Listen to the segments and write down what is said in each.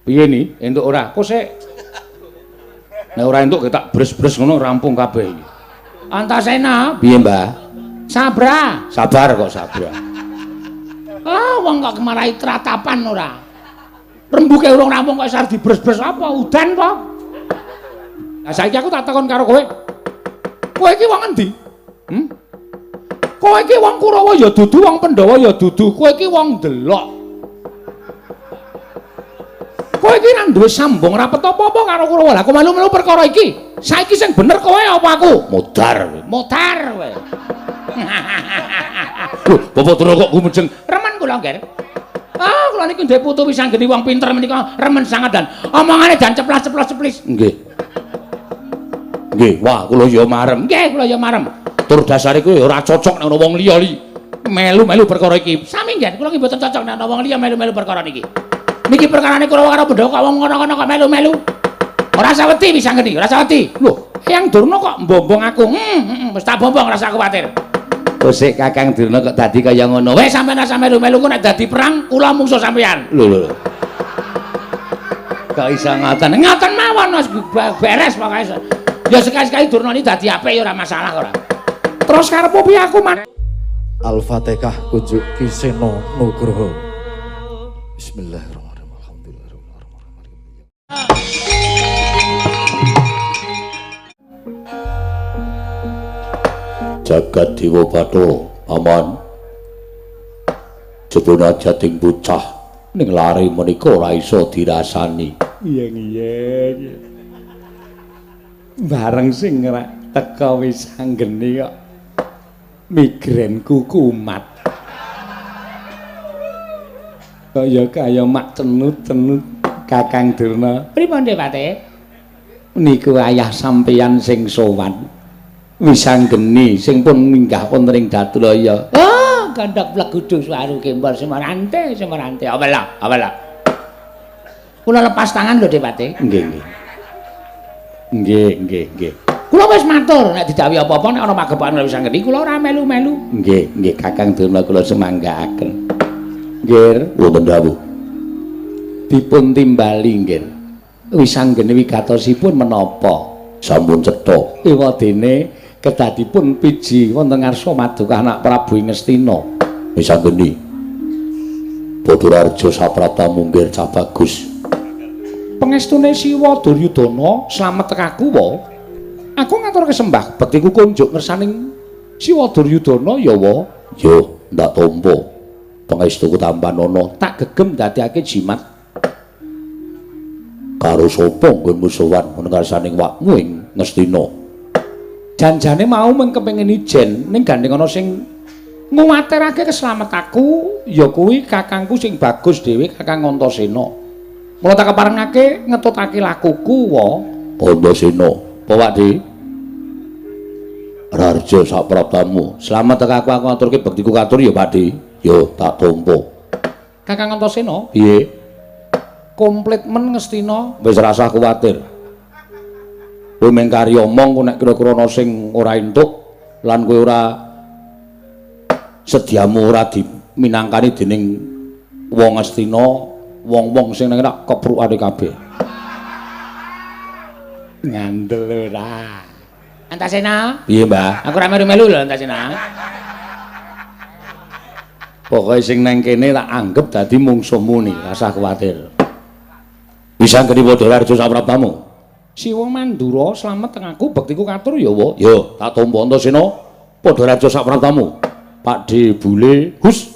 Piye ni? Entuk ora? Kok sik? Nek ora entuk tak bres-bres ngono rampung kabeh iki. Antasena, piye, Mbah? Sabra. Sabar kok sabra. Ah, wong kok kemarai tratapan ora. Rembuke urung rampung kok arep dibres-bres apa? Udan apa? Lah saiki aku tak takon karo kowe. Kowe iki wong endi? Hmm? Kowe iki wong Kurawa ya dudu, wong Pandhawa ya dudu. Kowe iki wong delok. Kowe iki ra duwe sambung rapet apa-apa karo Kurawa. Lah kok melu-melu perkara iki? Saiki sing bener kowe apa aku? Modar kowe. Modar kowe. Lho, Bapak Durna kok gumejeng. Remen kula, Ngger. Ah, kula niki ndek putu wisanggeni wong pinter menika remen sangat dan omongane jan ceplas-ceplos ceplis. Nggih. Nggih, wah kula ya marem. Nggih, kula ya marem. Tur dasare kuwi ora cocok nek ana wong liya li. Melu-melu perkara iki. Sami nggih, kula nggih mboten cocok nek ana wong liya melu-melu perkara niki. Niki perkarane Kurawa karo Pandhawa kok wong ngono-ngono kok melu-melu. Ora usah wedi wisanggeni, ora usah wedi. Lho, Eyang Durna kok mbombong aku. Wis tak bombong ora usah kuwatir. Sik Kakang Durna kok dadi kaya ngono. Wis sampeyan ora usah melu-melu ku nek dadi perang kula mungsuh sampeyan. Lho lho lho. Kok iso ngoten? Ngoten mawon wis beres pokoke. Ya sekali-sekali Durna ini dadi apik ya ora masalah ora. Terus karepmu piye aku man? Al-Fatihah kunjuk Ki Seno Nugroho. Bismillahirrahmanirrahim. Alhamdulillahirabbil alamin. Jagat Dewa Bathara, Paman. Jebul ajating bocah ning lare menika ora iso dirasani. Iya. Bareng sing teka wis anggene kok migrenku kumat. Kaya kaya mak cenut-cenut Kakang Durna. Pripun Dewate? Niku ayah sampeyan sing sowan. Wisanggeni sing pun minggah wonten ing Datulaya. Ah, gandhak plegudu suwaru gembor semarante semarante. Awala, awala. Kula lepas tangan lho Dewate. Nggih, nggih. Nggih, nggih, nggih. Kula wis matur nek didhawuhi apa-apa nek ana magepokan Wisanggeni kula ora melu-melu. Nggih, nggih Kakang Durna kula semanggaaken. Nggih, wonten dawuh. Dipun timbali nggih. Wisanggeni wigatosipun menapa? Sampun cetha. Ewadene kedadipun piji wonten ngarsa madukah anak Prabu Ngastina. Wisanggeni. Bathara Saprata munggir cah bagus. Pengestune Siwa Duryudana slamet tekaku wa. Aku ngaturake sembah bektiku kunjuk ngersaning Siwa Duryudana ya wa. Yo, ndak tampa. Pangestuku tampanana tak gegem dadekake jimat. Karo sapa nggonmu sowan ngarsaning wakmu ing Ngastina? Janjane mau mung kepengin ijen ning gandeng ana sing nguwatirake keslametanku ya kuwi kakangku sing bagus dhewe Kakang Antasena. Mula tak keparengake ngetutake lakuku wa. Antasena, apa Pak Di? Rarja saprabtamu. Slamet tekaku aku ngaturke bektiku katur ya Pak Di. Yo tak tampa. Kakang Antasena, piye? Komplit men Ngastina. Wis rasah kuwatir. Kowe mung kari omong kok nek kira-kira ana sing ora entuk lan kowe ora sediamu ora diminangkani dening wong Ngastina, wong-wong sing nang kene keprukane kabeh. Ngandel ora. Antasena, piye, Mbah? Aku ora melu-melu lho Antasena. Pokoke sing nang kene tak anggep dadi mungsuhmu nih, rasah kuwatir. Bisa ngene padha Raja Saprabtamu. Siwa Mandura slamet teng aku bektiku katur ya wa. Yo, tak tampa Antasena. Padha Raja Saprabtamu. Pak D Bule, hus.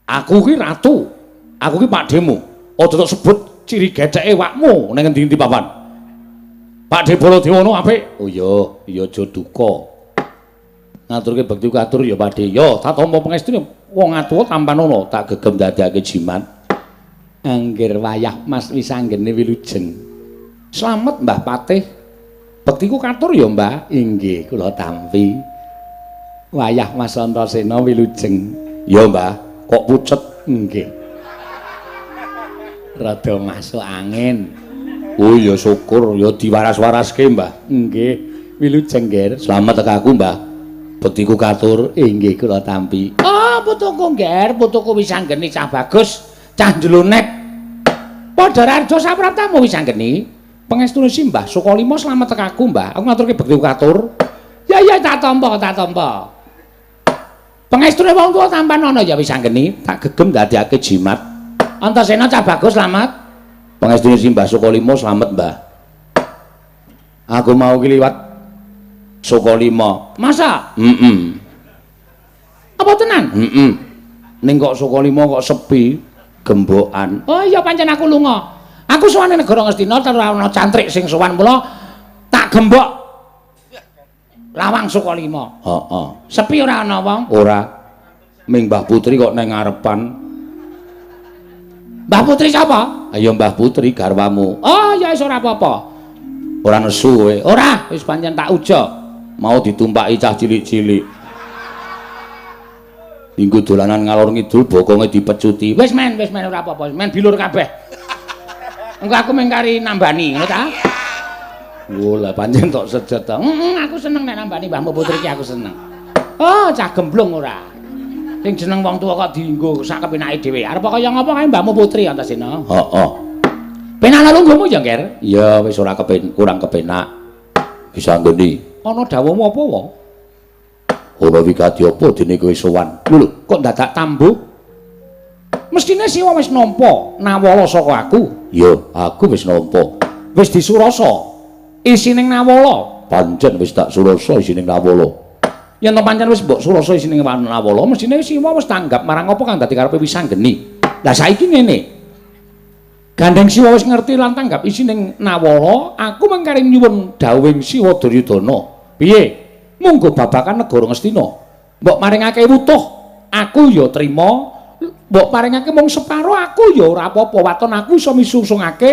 Aku ki ratu. Aku ki pakdhemu. Aja tok sebut ciri getheke wakmu ning endi-endi papan. Pakdhe Baladewa ono apik. Oh iya, iya aja duka. Ngaturke bekti katur ya Pakdhe. Yo, tak tampa pangestune wong atuwa tampanana tak gegem dadekake jimat. Angger wayah Mas Wisanggeni wilujeng. Slamet Mbah Patih. Bektiku katur ya Mbah. Inggih, kula tampi. Wayah Mas Antasena wilujeng. Ya Mbah, kok pucet? Nggih. Rada masuk angin. Oh ya syukur ya diwaras-waraske Mbah. Nggih, wilujeng Nger. Slamet tekaku Mbah. Bektiku katur. Inggih kula tampi. Ah, putuku Nger, putuku Wisanggeni cah bagus, cah njlonek. Padha sapraptamu Wisanggeni. Pangestune Simbah Sukalima slamet tekaku, Mbah. Aku ngaturke bekti katur. Ya ya tak tampa, tak tampa. Pangestune wong tuwa tampan ana ya Wisanggeni, tak gegem ndadekake jimat. Antasena cah bagus slamet. Pangestune Simbah Sukalima slamet, Mbah. Aku mau ki liwat Sukalima. Masa? Heeh. Apa tenan? Heeh. Ning kok Sukalima kok sepi, gembokan. Oh iya pancen aku lunga. Aku sowan ning negara Ngastina terus ana cantrik sing sowan mula tak gembok lawang Sukalima. Heeh. Sepi ora ana wong? Ora. Ming Mbah Putri kok nang ngarepan. Mbah Putri sapa? Ayo Mbah Putri garwamu. Oh ya wis ora apa-apa. Ora nesu kowe. Ora, wis pancen tak uja. Mau ditumpaki cah cilik-cilik. Minggu dolanan ngalor ngidul bokonge dipecuti. Wis men ora apa-apa, men bilur kabeh. Engko aku mung kari nambani, ngono ta? Wo lah pancen tok sejet ta. Heeh, aku seneng nek nambani Mbahmu Putri iki aku seneng. Oh, cah gemblung ora. Sing jeneng wong tuwa kok dienggo sak kepenake dhewe. Arep kaya ngapa kae Mbahmu Putri Antasena? Heeh. Penak lungguhmu ya, Nger? Iya, wis ora kepen kurang kepenak. Bisa nggoni. Ana dawuhmu apa wae? Ora wigati apa dene kowe sowan. Lho, kok dadak tambuh? Mestine Siwa wis nampa nawala saka aku. Ya, aku wis nampa. Wis disurasa isining nawala. Pancen wis tak surasa isining nawala. Yen to pancen wis mbok surasa isining nawala, mestine Siwa wis tanggap marang apa kang dadi karepe Wisanggeni. Lah saiki ngene. Gandeng Siwa wis ngerti lan tanggap isining nawala, aku mangkare nyuwun dawuhing Siwa Duryudana. Piye? Monggo babakan negara Ngastina. Mbok maringake wutuh, aku ya trima. Mbok paringake mung separo aku ya ora apa-apa. Waton aku iso misusungake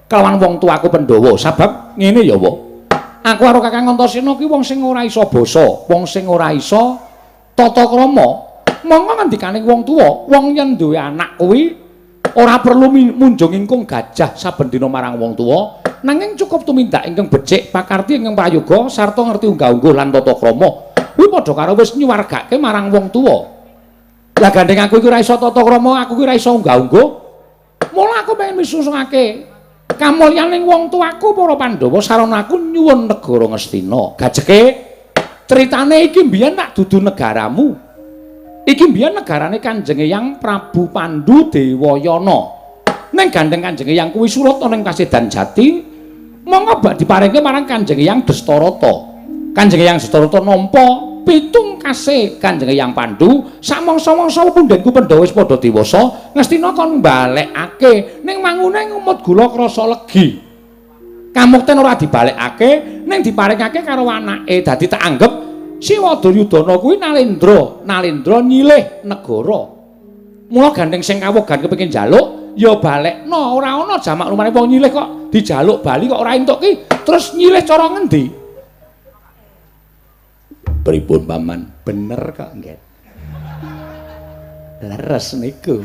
kelawan wong tuaku Pandhawa. Sabab ngene ya, Wak. Aku karo Kakang Antasena ki wong sing ora iso basa, wong sing ora iso tata krama. Monggo ngendikane wong tuwa, wong yen duwe anak kuwi ora perlu munjung ingkung gajah saben dina marang wong tuwa, nanging cukup tumindak ingkang becik, pakarti ingkang prayoga sarta ngerti unggah-ungguh lan tata krama. Kuwi padha karo wis nyuwargake marang wong tuwa. Lah gandeng aku iki ora iso tata krama, aku iki ora iso unggah-ungguh. Mula aku pengen misusungake kamulyaning wong tuaku para Pandhawa sarana aku nyuwun negara Ngastina. Gajeke critane iki mbiyen tak dudu negaramu. Iki mbiyen negarane Kanjeng Eyang Prabu Pandu Dewayana. Ning gandeng Kanjeng Eyang kuwi surut ana ing Kasedan Jati, monggo bak diparingke marang Kanjeng Eyang Destarata. Kanjeng Eyang Destarata nampa pitung kase Kanjeng Eyang Pandu, samangsa-mangsa pundhenku Pandhawa wis padha dewasa, Ngastina kon mbalekake ning mangune ngumut gula krasa legi. Kamukten ora dibalekake, ning diparingake karo anake. Dadi tak anggep Siwa Duryudana kuwi Nalendra, Nalendra nyilih negara. Mula gandeng sing kawogan kepengin njaluk, ya balekno, ora ana jamak lumane wong nyilih kok dijaluk bali kok ora entuk ki, terus nyilih cara ngendi? Pripun paman? Bener kok, nggih. Leres niku.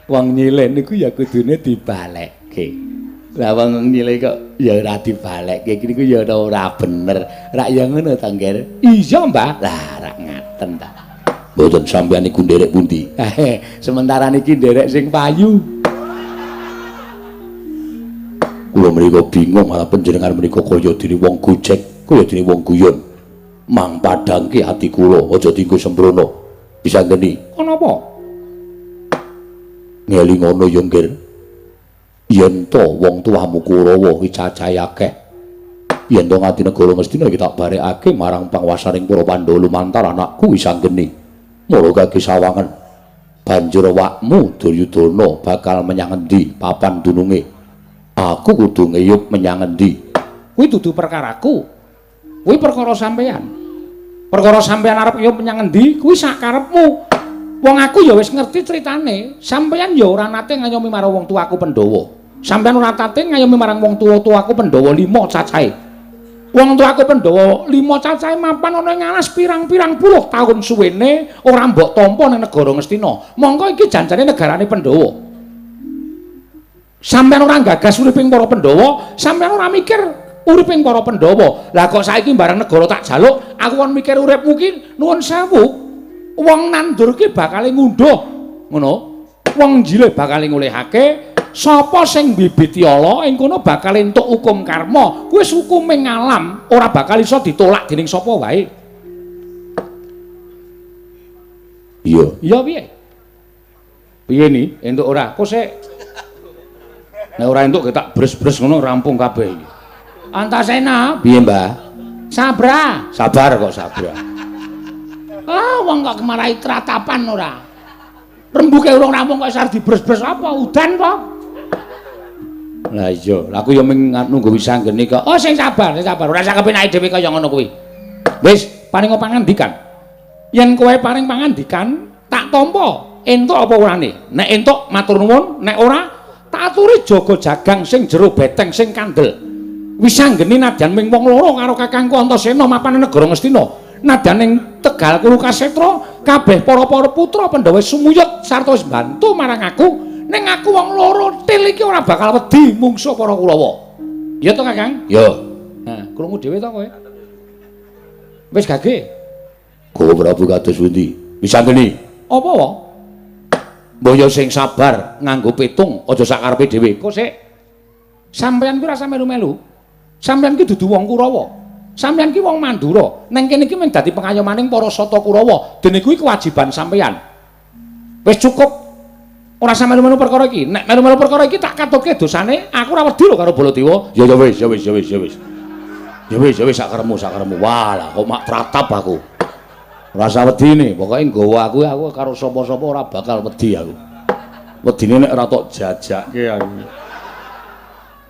Wong nyilih niku ya kudune dibalekke. Lah wong nyilih kok ya ora dibalekke niku ya ora bener. Rak ya ngono ta, Ngger? Iya, Mbah. Lah rak ngaten ta. Mboten sampeyan niku nderek pundi? Sementara niki nderek sing payu. Kula mriku bingung malah panjenengan mriku kaya dene wong gojek, kaya dene wong guyon. Mang padhangke ati kula aja dienggo sembrono. Bisa ngeni. Ana apa? Ngelingono ya, Ngger. Yen to wong tuamu Kurawa ki cacahe akeh. Yen to nganti negara Ngastina iki tak barekake marang panguwasaning para Pandhawa lumantar anakku Wisanggeni. Mula kaki sawangen. Banjur awakmu Duryudana bakal menyang endi papan dununge? Aku kudu ngeyup menyang endi? Kuwi dudu perkaraku. Kuwi perkara sampeyan. Perkara sampeyan arep ngeyup menyang endi kuwi sak karepmu. Wong aku ya wis ngerti critane. Sampeyan ya ora nate ngayomi marang wong tuaku Pandhawa. Sampeyan ora nate ngayomi marang wong tuwa-tuaku Pandhawa 5 cacahe. Wong tuaku Pandhawa 5 cacahe mapan ana ing alas pirang-pirang puluh taun suwene ora mbok tampa ning negara Ngastina. Mongko iki janjane negarane Pandhawa. Sampeyan ora gagas uriping para Pandhawa, sampeyan ora mikir uriping para Pandhawa. Lah kok saiki bareng negara tak jaluk, aku kon mikir uripmu ki nuwun sewu. Wong nandur ki bakale ngunduh, ngono. Wong njilih bakale ngolehake, Sapa sing mbibiti ala ing kono bakal entuk hukum karma. Kuwi hukume ngalam, ora bakal iso ditolak dening sapa wae. Iya. Iya piye? Piye ni? Entuk ora? Kok sik. Nek ora entuk tak bres-bres ngono rampung kabeh iki. Antasena, piye, Mbah? Sabra. Sabar kok sabra. Ah, wong kok kemarai tratapan ora. Rembuke urung rampung kok arep dibres-bres apa? Udan po? Lah iya, aku ya mung nunggu wisanggeni kok. Oh, sing sabar, sing sabar. Ora sak kepenake dhewe kaya ngono kuwi. Wis, paring pangandikan. Yen kowe paring pangandikan, tak tampa. Entuk apa orane? Nek entuk matur nuwun, nek ora tak aturi jaga jagang sing jero beteng sing kandel. Wisanggeni nadyan ming wong loro karo kakangku Antasena mapan negara Ngastina. Nadyan ing Tegal Kurukasetra kabeh para-para putra Pandhawa sumuyut sarta wis bantu marang aku. Ning aku wong loro til iki ora bakal wedi mungsuh para Kurawa. Ya to, Kakang? Ya. Nah, krungu dhewe to kowe? Wis gage. Kowe Prabu kados pundi? Wisanggeni. Apa wae? Mbah ya sing sabar nganggo petung aja sak karepe dhewe. Kok sik sampeyan kuwi ora melu-melu. Sampeyan ki dudu wong Kurawa. Sampeyan ki wong Mandura. Neng kene iki mung dadi pengayomaning para sata Kurawa. Dene kuwi kewajiban sampeyan. Wis cukup. Ora usah melu-melu perkara iki. Nek melu-melu perkara iki tak katutke dosane, aku ora wedi lho karo Baladewa. Ya ya wis, ya wis, ya wis, ya wis. Ya wis, ya wis sak karepmu, sak karepmu. Wah, lah kok mak tratap aku. Ora usah wedine, pokoke nggawa aku, aku karo sapa-sapa ora bakal wedi aku. Wedine nek ora tok jajake aku.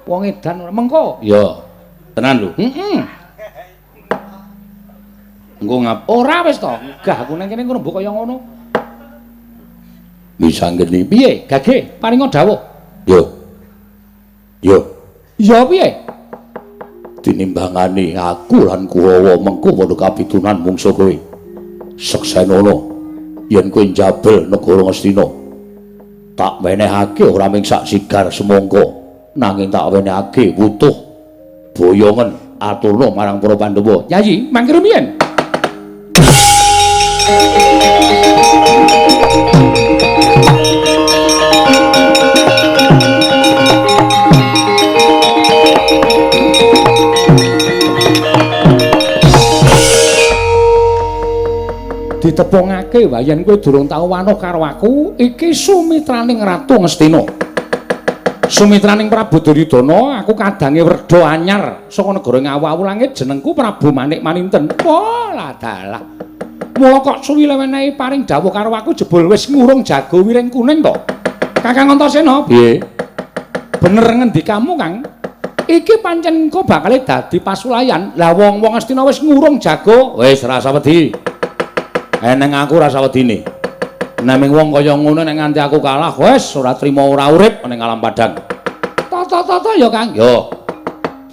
Wong edan ora mengko. Ya. Tenan lho. Heeh. Engko ngap. Ora wis to. Gah aku nang kene ngrembug kaya ngono. Wisanggeni piye? Gage paringa dawuh. Yo. Yo. Ya piye? Tinimbangane aku lan Kurawa mengko padha kapitunan mungsuh kowe. Seksenono yen kowe njabel negara Ngastina. Tak wenehake ora mung sak sigar semangka, nanging tak wenehake wutuh boyongen aturna marang para Pandhawa. Yayi, mangke rumiyin. Ditepungake wae yen kowe durung tau wanuh karo aku, iki sumitraning Ratu Ngastina. Sumitraning Prabu Duryudana, aku kadange werda anyar saka negara Ngawu langit, jenengku Prabu Manik Maninten. Wah, lah dalah. Mula kok suwi lewenehi paring dawuh karo aku jebul wis ngurung jago wiring kuning to. Kakang Antasena, piye? Bener ngendikamu, Kang? Iki pancen engko bakal dadi pasulayan. Lah wong-wong Ngastina wis ngurung jago, wis rasa wedi. Eneng aku rasa wedine. Nek ming wong kaya ngono nek nganti aku kalah, wis ora trima ora urip ning alam padang. Tata-tata ya, Kang. Yo.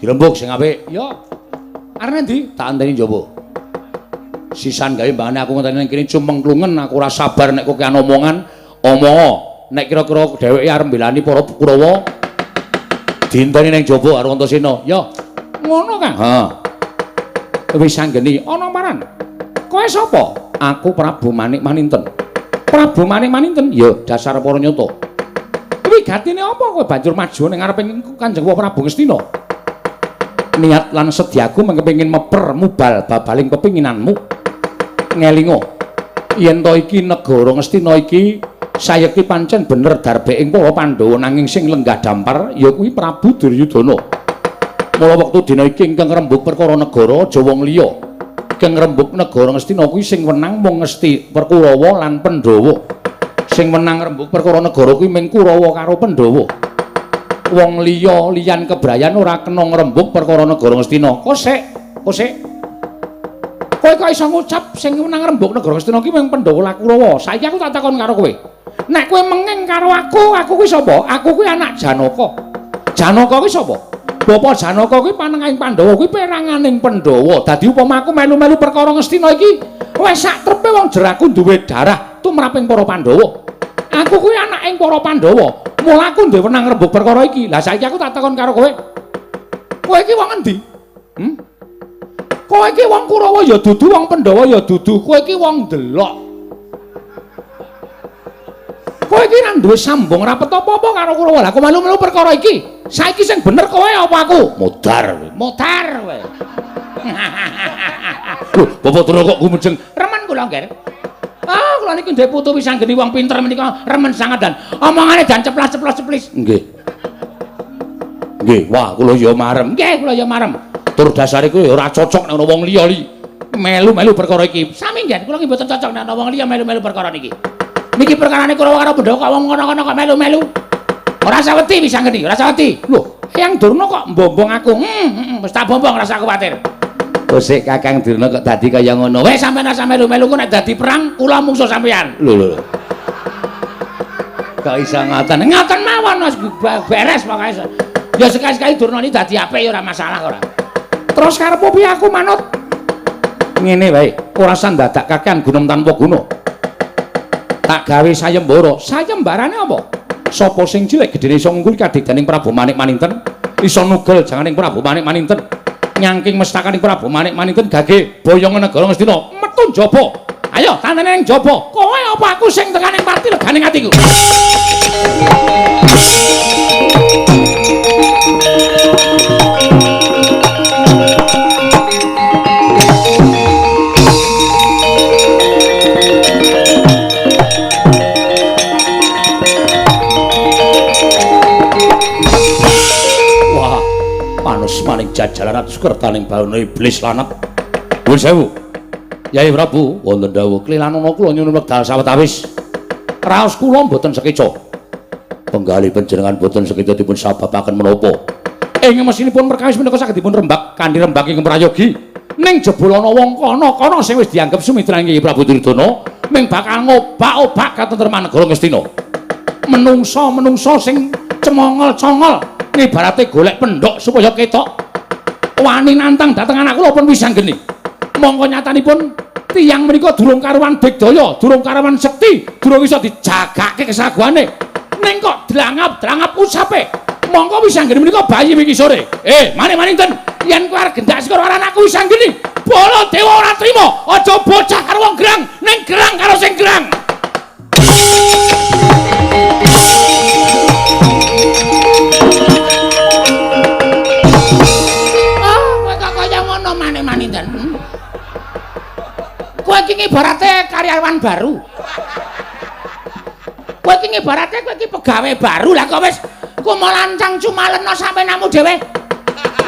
Dirembug sing apik. Yo. Arep endi? Tak enteni njaba. Sisan gawe mbane aku ngenteni ning kene cumeng klungen, aku ora sabar nek kokean omongan, omongo. Nek kira-kira dheweke arep mbelani para Kurawa, dienteni ning njaba karo Antasena. Yo. Ngono, Kang. Ha. Wis anggeni ana maran. Kowe sapa? Aku Prabu Manik Maninten. Prabu Manik Maninten? Ya, dasar para nyata. Kuwi gatine apa kowe banjur maju ning ngarepe Kanjeng Prabu Ngastina? Niat lan sedyaku mengkepengin meper mubal babaling pepinginanmu. Ngelinga yen to iki negara Ngastina iki sayekti pancen bener darbeking para Pandhawa, nanging sing lenggah dampar ya kuwi Prabu Duryudana. Mula wektu dina iki ingkang rembug perkara negara aja wong liya. Kang rembug negara Ngastina kuwi sing wenang mung Ngesti Kurawa lan Pandhawa. Sing wenang rembug perkara negara kuwi mung Kurawa karo Pandhawa. Wong liya liyan kebrayan ora kena ngrembug perkara negara Ngastina. Kok sik, kok sik. Kowe kok iso ngucap sing wenang rembug negara Ngastina kuwi mung Pandhawa lan Kurawa. Saiki aku tak takon karo kowe. Nek kowe mengeng karo aku, aku kuwi sapa? Aku kuwi anak Janaka. Janaka kuwi sapa? Bapak Janaka kuwi panengahing Pandhawa kuwi peranganing Pandhawa. Dadi upama aku melu-melu perkara Ngastina iki, wis sak trepe wong jeraku duwe darah tumraping para Pandhawa. Aku kuwi anaking para Pandhawa. Mula aku duwe wenang rembug perkara iki. Lah saiki aku tak takon karo kowe. Kowe iki wong endi? Hmm? Kowe iki wong Kurawa ya dudu, wong Pandhawa ya dudu. Kowe iki wong ndelok. Kowe Kowe iki ra duwe sambung rapet apa-apa karo Kurawa. Lah kok melu-melu perkara iki? Saiki sing bener kowe apa aku? Modar kowe. Modar kowe. Lho, Bapak Durna kok gumejeng? Remen kula, Ngger. Ah, kula niku ndek putu wis anggeni wong pinter menika remen sangat dan omongane jan ceplas-ceplos ceplis. Nggih. Nggih, wah kula ya marem. Nggih, kula ya marem. Tur dasare kuwi ora cocok nek ana wong liya li. Melu-melu perkara iki. Sami nggih, kula nggih mboten cocok nek ana wong liya melu-melu perkara niki. Niki perkarane Kurawa karo Pandhawa kok wong ngono-ngono kok melu-melu. Ora saweti wis anggeni, ora saweti. Lho, Eyang Durna kok mbombong aku. Wis tak bombong rasa kuwatir. Kosek Kakang Durna kok dadi kaya ngono. Wis sampeyan rasa melu-melu ku nek dadi perang kula mungsuh sampeyan. Lho lho. Kok iso ngoten? Ngoten mawon wis beres pokoke. Ya sekali-sekali Durna ini dadi apik ya ora masalah ora. Terus karepmu piye aku manut? Ngene wae, ora usah ndadak kakean gunung tanpa guna. Tak gawe sayembara. Sayembarane apa? Sapa sing cilik gedene iso ngunggul kadigdaning Prabu Manik Maninten, iso nugel janganing Prabu Manik Maninten, nyangking mestakaning Prabu Manik Maninten gage boyong negara Ngastina metu njaba. Ayo tantene ning njaba. Kowe apa aku sing tekaning pati leganing atiku? Wah, panus maning jajalan atus kertaning bawana iblis lanat. Nuwun sewu. Yai Prabu, wonten dawuh klilanana kula nyuwun wekdal sawetawis. Raos kula mboten sekeca. Penggalih panjenengan mboten sekeca dipun sababaken menapa? Ing mesinipun perkawis menika saged dipun rembak kanthi rembak ing prayogi. Ning jebul ana wong kana-kana sing wis dianggep sumitraning Kyai Prabu Duryudana ming bakal ngobak-obak katentreman negara Ngastina. Menungsa-menungsa sing cemongol-congol ngibarate golek pendhok supaya ketok wani nantang dhateng anak kula pun wis anggeni. Mongko nyatanipun tiyang menika durung karuwan digdaya, durung karuwan sekti, durung iso dijagake kesaguhane. Ning kok drangap-drangap usape. Mongko wis anggeni menika bayi wingi sore. Maning-maning ten, yen kowe arep gendak skor anakku wis anggeni. Baladewa ora trima, aja bocah karo wong gerang, ning gerang karo sing gerang. Ah, kowe kok kaya ngono maning-maning ten. Kowe iki ngibarate karyawan baru. Kowe iki ngibarate kowe iki pegawe baru lah kok wis kumalancang cumalena sampenamu dhewe.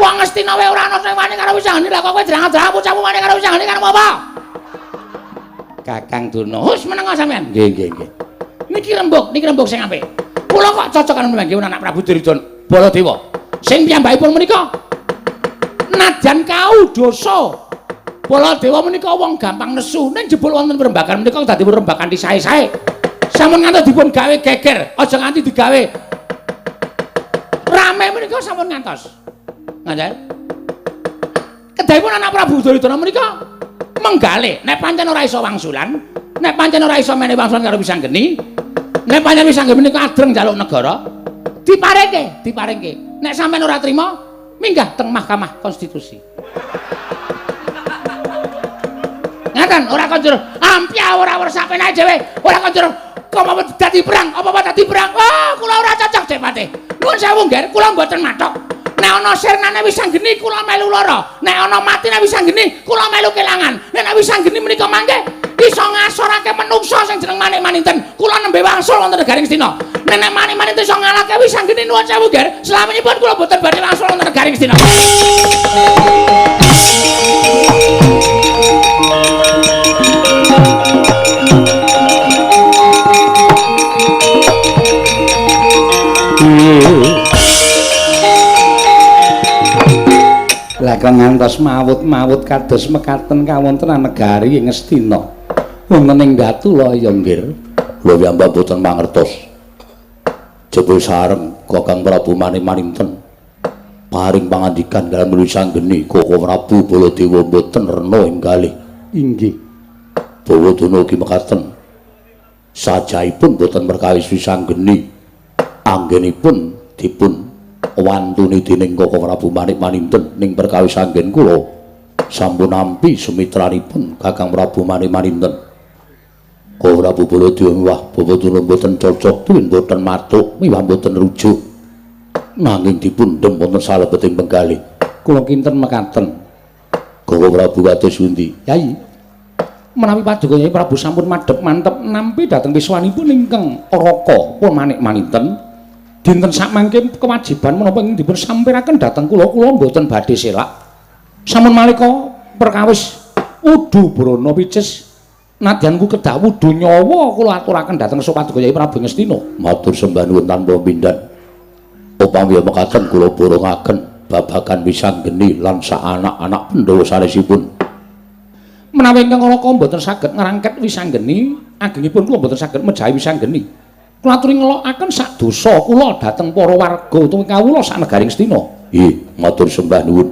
Wong Ngastina wae ora ana sing wani karo wis anggeni lah kok kowe drang-drang bocahmu wani karo wis anggeni karo apa? Kakang Durna, hus meneng sampean. Nggih, nggih, nggih. Niki rembug sing apik. Kula kok cocok karo mangke anak Prabu Duryudana Baladewa. Sing piyambakipun menika nadyan kaudosa Baladewa menika wong gampang nesu, ning jebul wonten rembagan menika dadi rembagan disae-sae. Sampun ngantos dipun gawe geger, aja nganti digawe rame menika sampun ngantos. Ngaten. Kedahipun anak Prabu Duryudana menika menggalih, nek pancen ora iso wangsulan, nek pancen ora iso menehi wangsulan karo Wisanggeni, nek pancen Wisanggeni menika adreng njaluk negara, diparingke, diparingke. Nek sampean ora trima, minggah teng Mahkamah Konstitusi. Ngaten, ora konjur ampya ora ora sampeyan dhewe, ora konjur kok apa dadi perang, apa-apa dadi perang. Wah, kula ora cocok Depate. Nuwun sewu, Ngger, kula mboten mathok. Nek ana sirnane Wisanggeni kula melu lara, nek ana matine Wisanggeni kula melu kelangan. Nek Wisanggeni menika mangke iso ngasorake menungsa sing jeneng Manik Maninten, kula nembe wangsul wonten negari Ngastina. Nek Manik Maninten iso ngalahke Wisanggeni nuwun sewu, Ngger, slaminipun kula mboten badhe wangsul wonten negari Ngastina. Lah kok ngantos mawut-mawut kados mekaten kawontenan negari Ngastina. Wonten ing Datulaya nggih. Lho piyambak boten mangertos. Jebul sareng Kakang Prabu Manik Maninten paring pangandikan kaliyan Wisanggeni Koko Prabu Baladewa boten rena ing galih. Inggih. Bawadana ugi mekaten. Sajaipun boten perkawis Wisanggeni anggenipun dipun wantuni dening Koko Prabu Manik Maninten ning perkawis anggen kula sampun nampi sumitranipun Kakang Prabu Manik Maninten. Koko Prabu Baladewa miwah Bapak Durna mboten cocok tuwin mboten matuk miwah mboten rujuk. Nanging dipundhem wonten salebeting penggalih. Kula kinten mekaten. Gawa Prabu kados pundi? Yai, menawi paduka Yai Prabu sampun madhep mantep nampi dhateng wiswanipun ingkang Raka pun Manik Maninten. Dinten sakmangke kewajiban menapa ingkang dipun sampiraken dhateng kula, kula mboten badhe selak. Sampun malika perkawis wudu brana picis nadyan ku kedah wudu nyawa kula aturaken dhateng paduka Yai Prabu Ngastina. Matur sembah nuwun tanpa pindhan. Upami mekaten kula borongaken babagan Wisanggeni lan sak anak-anak Pandhawa sanesipun. Menawi ingkang Raka mboten saged ngrangket Wisanggeni, agengipun kula mboten saged mejahi Wisanggeni. Kula aturi ngelokaken sak dosa kula dhateng para warga utawi kawula sak negari Ngastina. Nggih, matur sembah nuwun.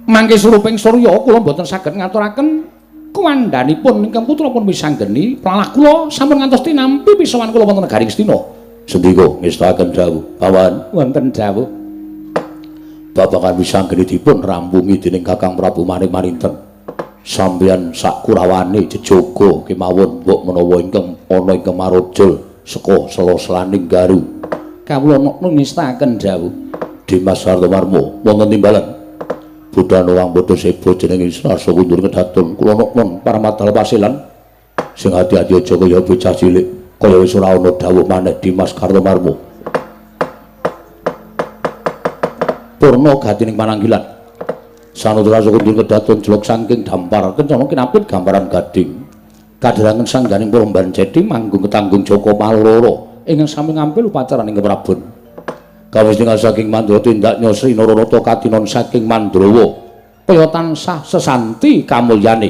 Mangke suruping surya kula mboten saged ngaturaken kuwandhanipun ingkang putra pun Wisanggeni, pralah kula sampun ngantos tinampi pisowan kula wonten negari Ngastina. Sendika ngestakaken dawuh, Pawan wonten dawuh. Babagan Wisanggeni dipun rampungi dening Kakang Prabu Manik Maninten. Sampeyan sak kurawane jejaga kemawon mbok menawa ingkang ana ingkang marujul saka sela-selaning garu. Kawula ngestakaken dawuh. Dimas Kartomarmo wonten timbalan. Budana wang bodho seba jenenge Srasa Kundur kedatun kula noknon paramadal pasilan sing ati-ati aja kaya bocah cilik kaya wis ora ana dawuh maneh Dimas Kartomarmo. Purna gatining pananggilan. Sanutra Kundur kedatun jelok saking dampar kencana kinapit gambaran gading. Kadherangen sangganing Puromban Ceti manggung ketanggung Joko Paloro ingkang sami ngampil upacaraning keprabon. Kawis tingal saking Mandra tindak Nyosri Naranata katinon saking Mandrawa kaya tansah sesanti kamulyane.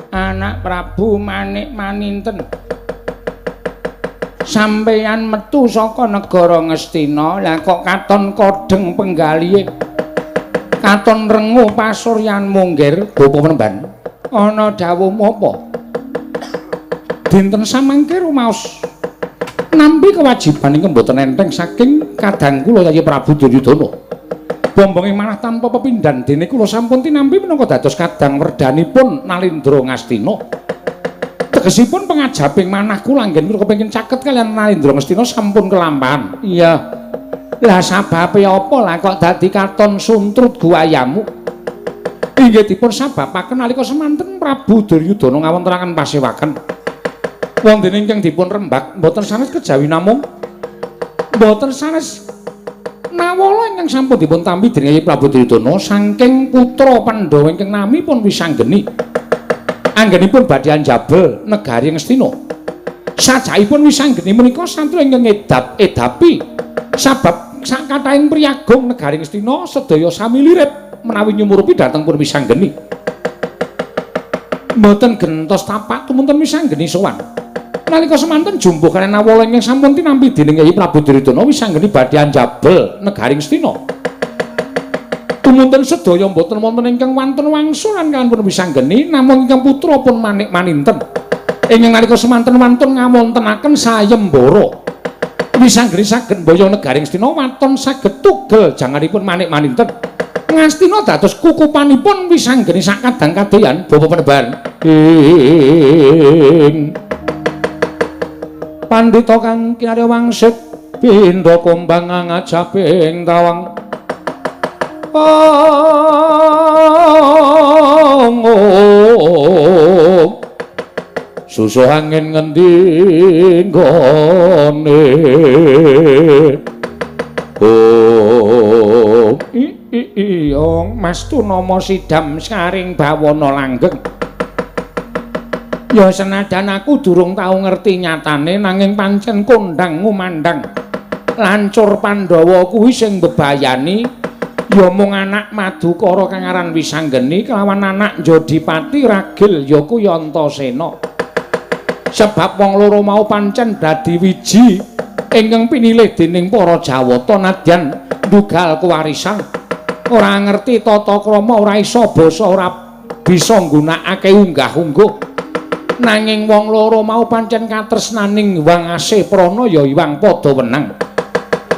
Anak Prabu Manik Maninten, sampeyan metu saka negara Ngastina, lah kok katon kodheng penggalihe, katon renguh pasuryan munggir. Bapa Penemban, ana dawuhmu apa? Dinten samangke rumaos nampi kewajiban ingkang mboten enteng saking kadang kula Yayi Prabu Duryudana. Bombonge manah tanpa pepindhan dene kula sampun tinampi minangka dados kadang werdanipun Nalindra Ngastina. Tegesipun pengajaping manah kula anggen kula kepengin caket kaliyan Nalindra Ngastina sampun kelampahan. Iya. Lah sababe apa lah kok dadi katon suntrut guayamu? Inggih dipun sababaken nalika semanten Prabu Duryudana ngawontenaken pasewaken. Wonten ingkang dipun rembak mboten sanes kejawi namung mboten sanes nawala ingkang sampun dipun tampi dening Prabu Duryudana saking putra Pandhawa ingkang namipun Wisanggeni. Anggenipun badhe anjabel negari Ngastina. Sajakipun Wisanggeni menika santri ingkang ngedap-edapi sabab sakathahing priyagung negari Ngastina sedaya sami lirip menawi nyumurupi dhateng pun Wisanggeni. Mboten gentos tapak tumunten Wisanggeni sowan. Nalika semanten jumbuh kaliyan nawala ingkang sampun tinampi dening Yayi Prabu Duryudana Wisanggeni badhe anjabel negari Ngastina. Tumunten sedaya mboten wonten ingkang wantun wangsulan kaliyan pun Wisanggeni namung ingkang putra pun Manik Maninten. Ingkang nalika semanten wantun ngawontenaken sayembara. Wisanggeni saged mboyong negari Ngastina waton saged tugel janganipun Manik Maninten. Ngastina dados kukupanipun Wisanggeni sakadang kadeyan Bapa Penemban. Ing pandhita kang kinarya wangsit pindha kumbang ngajaping tawang. Susuh angin ngendi nggone. Oh i Mas Tunama sidam saring bawana langgeng. Ya senajan aku durung tau ngerti nyatane nanging pancen kondhang ngumandhang lancur Pandhawa kuwi sing mbebayani ya mung anak Madukara kang aran Wisanggeni kelawan anak Jodipati ragil ya kuwi Antasena. Sebab wong loro mau pancen dadi wiji ingkang pinilih dening para Jawata nadyan ndugal kewarisan. Ora ngerti tata krama, ora iso basa, ora bisa nggunakake unggah-ungguh. Nanging wong loro mau pancen katresnaning Hyang Asih Prana ya Hyang padha wenang.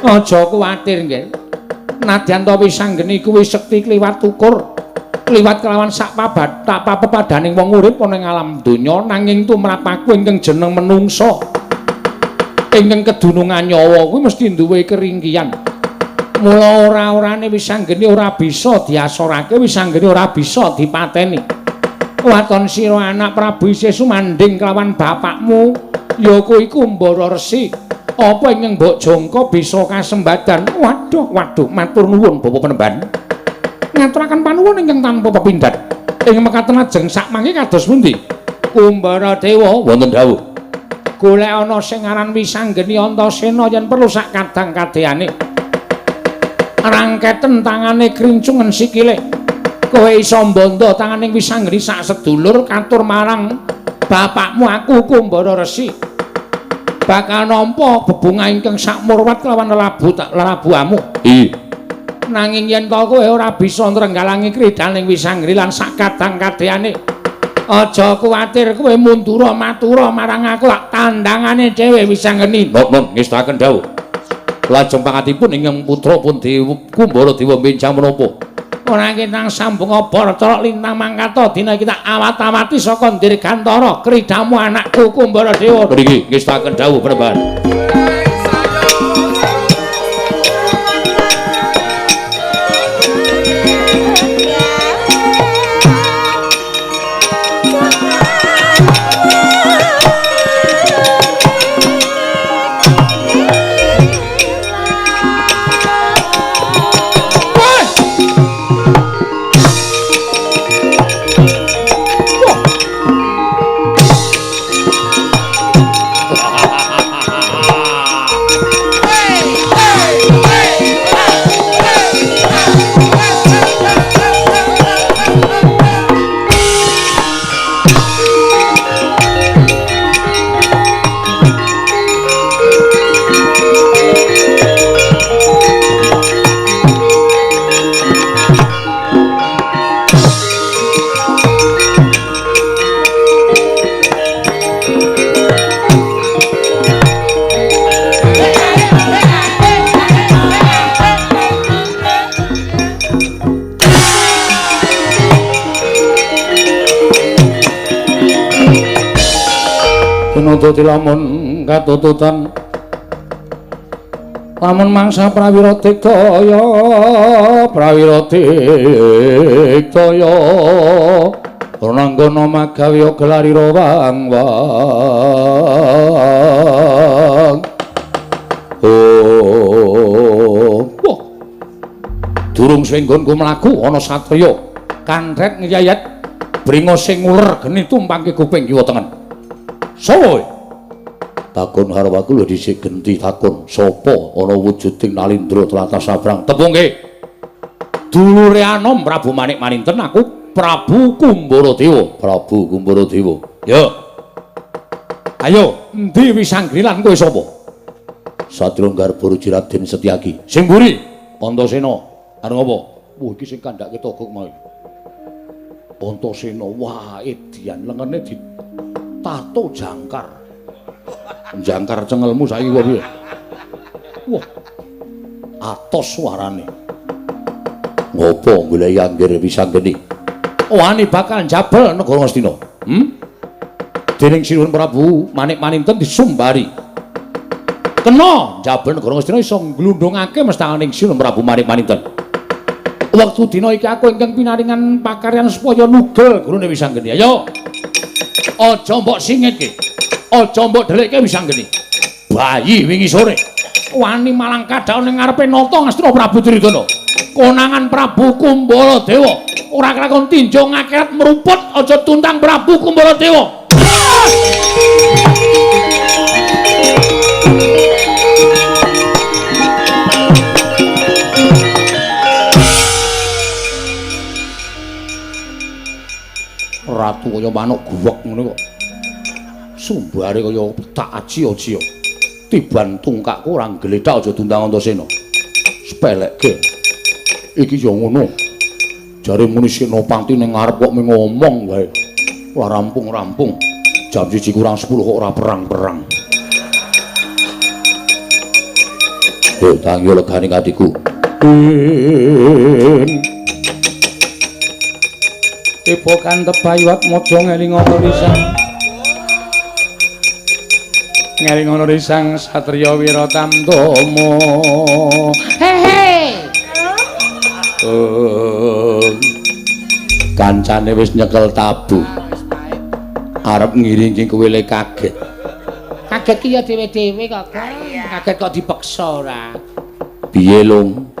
Aja kuwatir nggih. Nadyan ta Wisanggeni kuwi sekti kliwat ukur. Liwat kelawan sak papepadaning wong urip ana ing alam donya nanging tumrap aku ingkang jeneng menungsa ingkang kedunungan nyawa kuwi mesti duwe keringkian. Mula ora-orane Wisanggeni ora bisa diasorake, Wisanggeni ora bisa dipateni. Waton sira anak Prabu isih sumandhing kelawan bapakmu ya kuwi Kumbara Resi. Apa ingkang mbok jangka bisa kasembadan? Waduh, waduh, matur nuwun Bapak Penemban. Ngaturaken panuwun ingkang tanpa pepindhan. Ing mekaten ajeng sakmangke kados pundi? Kumbara Dewa wonten dawuh. Golek ana sing aran Wisanggeni Antasena yen perlu sak kadang kadeyane. Rangketen tangane krincungen sikile. Kowe iso mbandha tanganing Wisanggeni sak sedulur katur marang bapakmu aku Kumbara Resi. Bakal nampa bebungah ingkang sakmurwat kelawan lelabu amu. Iya. Nanging yen to kowe ora bisa nrenggalangi kridaning Wisanggeni lan sak kadang kadeyane, aja kuwatir kowe mundura matura marang aku lak tandangane dhewe Wisanggeni. Nun ngestaken dawuh. Lajeng pangatipun ingkang putra pun Dewa Kumbara Dewa benjang menapa? Ora kinang sambung obor colok lintang mangkata dina kita awat-awati saka Dirgantara kridamu anakku Kumbara Dewa. Mriki ngestaken dawuh Penemban. Nututi lamun katututan lamun mangsa prawira digdaya prawira digdaya rananggana magawe gelarira wang wang. Oh, wah. Durung suwe nggonku mlaku ana satriya kanthet ngeyayat bringo sing nguler geni tumpangke kuping kiwa tengen. Sapa? Takon harwaku lho dhisik genti takon sapa ana wujuding Nalindra tlatah Sabrang. Tepungke. Dulure anom Prabu Manik Maninten aku Prabu Kumbara Dewa. Prabu Kumbara Dewa. Ya. Ayo, endi Wisanggeni lan kowe sapa? Satria Garba Ruci Raden Setyaki. Sing mburi Antasena. Arep apa? Wah, iki sing kandhake togok mau. Antasena, wah edian lengene di tato jangkar. Jangkar cengelmu saiki kok piye? Wah. Atos suarane. Ngopo goleki anggir Wisanggeni? Wani bakal njabel negara Ngastina. Dening Sinuwun Prabu Manik Maninten disumbari. Kena njabel negara Ngastina iso nglundhungake mestakaning Sinuwun Prabu Manik Maninten. Wektu dina iki aku ingkang pinaringan pakaryan supaya nugel gurune Wisanggeni. Ayo. Aja mbok singitke. Aja mbok dhelikke Wisanggeni. Bayi wingi sore wani malang kadhaon ning ngarepe nata Ngastina Prabu Duryudana. Konangan Prabu Kumbara Dewa. Ora kelakon tinjong akhirat meruput aja tuntang Prabu Kumbara Dewa. Ratu kaya manuk guwek ngono kok. Sumbare kaya tak aji-aji. Tiban tungkakku ora gletak aja tundang Antasena. Sepelekke. Iki ya ngono. Jare muni Senopati ning ngarep kok mung ngomong wae. Ora rampung-rampung. Jam 1:50 kok ora perang-perang. Yo tangi legane atiku. Tiba kantep Bayu Atmaja ngelingono risang. Ngelingono risang satriya Wiratamtama. Hehe. Kancane wis nyekel tabu. Arep ngiringi kowe le kaget. Kaget ki ya dhewe-dhewe kok. Kaget kok dipeksa ora. Piye, Lung?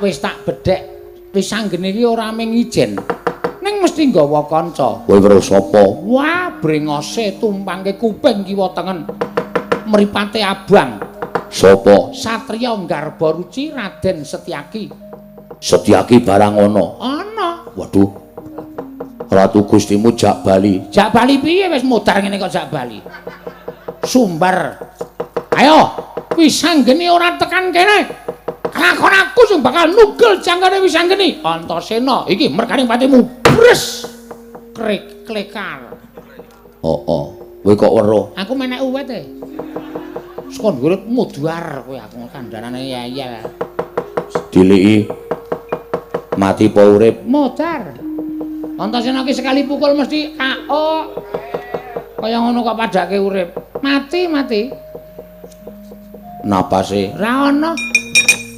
Wis tak bedhek, wis anggene iki ora mung ijen. Ning mesti nggawa kanca. Kowe weruh sapa? Wah, brengose tumpangke kuping kiwa tengen. Mripate abang. Sapa? Satriya Garbaruci Raden Setyaki. Setyaki barang ana. Ana. Waduh. Ratu Gustimu jak bali. Jak bali piye wis modar ngene kok jak bali. Sumber. Ayo, Wisanggeni ora tekan kene. Lakon aku sing bakal nugel jangkane Wisanggeni. Antasena, iki merkane patimu. Bres. Krek klekar. Heeh. Kowe kok weruh? Aku menek uwet e. Saka dhuwur mudhar kowe aku kandhanane yeyel. Diliki. Mati apa urip? Modar. Antasena ki sekali pukul mesti KO. Kaya ngono kok padake urip. Mati, mati. Napase ra ana.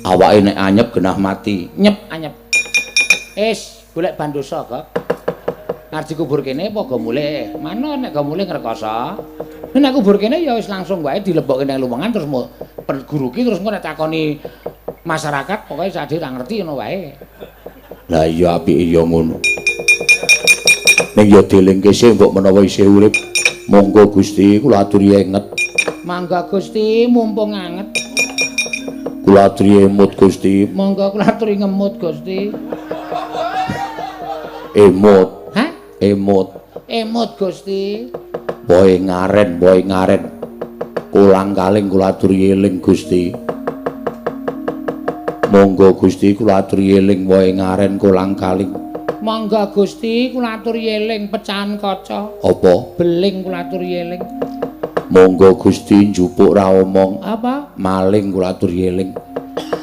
Awake nek anyep genah mati. Nyep anyep. Wis, golek bandosa kok. Arep dikubur kene apa go mulih? Mano nek go mulih ngrekoso. Nek kubur kene ya wis langsung wae dilebokke nang luwengan terus guru ki terus engko nek takoni masyarakat pokoke sadhe ra ngerti ngono wae. Lah iya apike ya ngono. Ning ya dielingke sik mbok menawa isih urip. Monggo Gusti kula aturi enget. Mangga Gusti mumpung anget. Kula aturi emut Gusti. Monggo kula aturi ngemut Gusti. Emut. Hah? Emut. Emut Gusti. Boe ngaren, boe ngaren. Kolang kaling kula aturi eling Gusti. Monggo Gusti kula aturi eling wohe ngaren kolang kaling. Monggo Gusti kula aturi eling pecahan kaca. Apa? Beling kula aturi eling. Monggo Gusti njupuk ra omong. Apa? Maling kula aturi eling.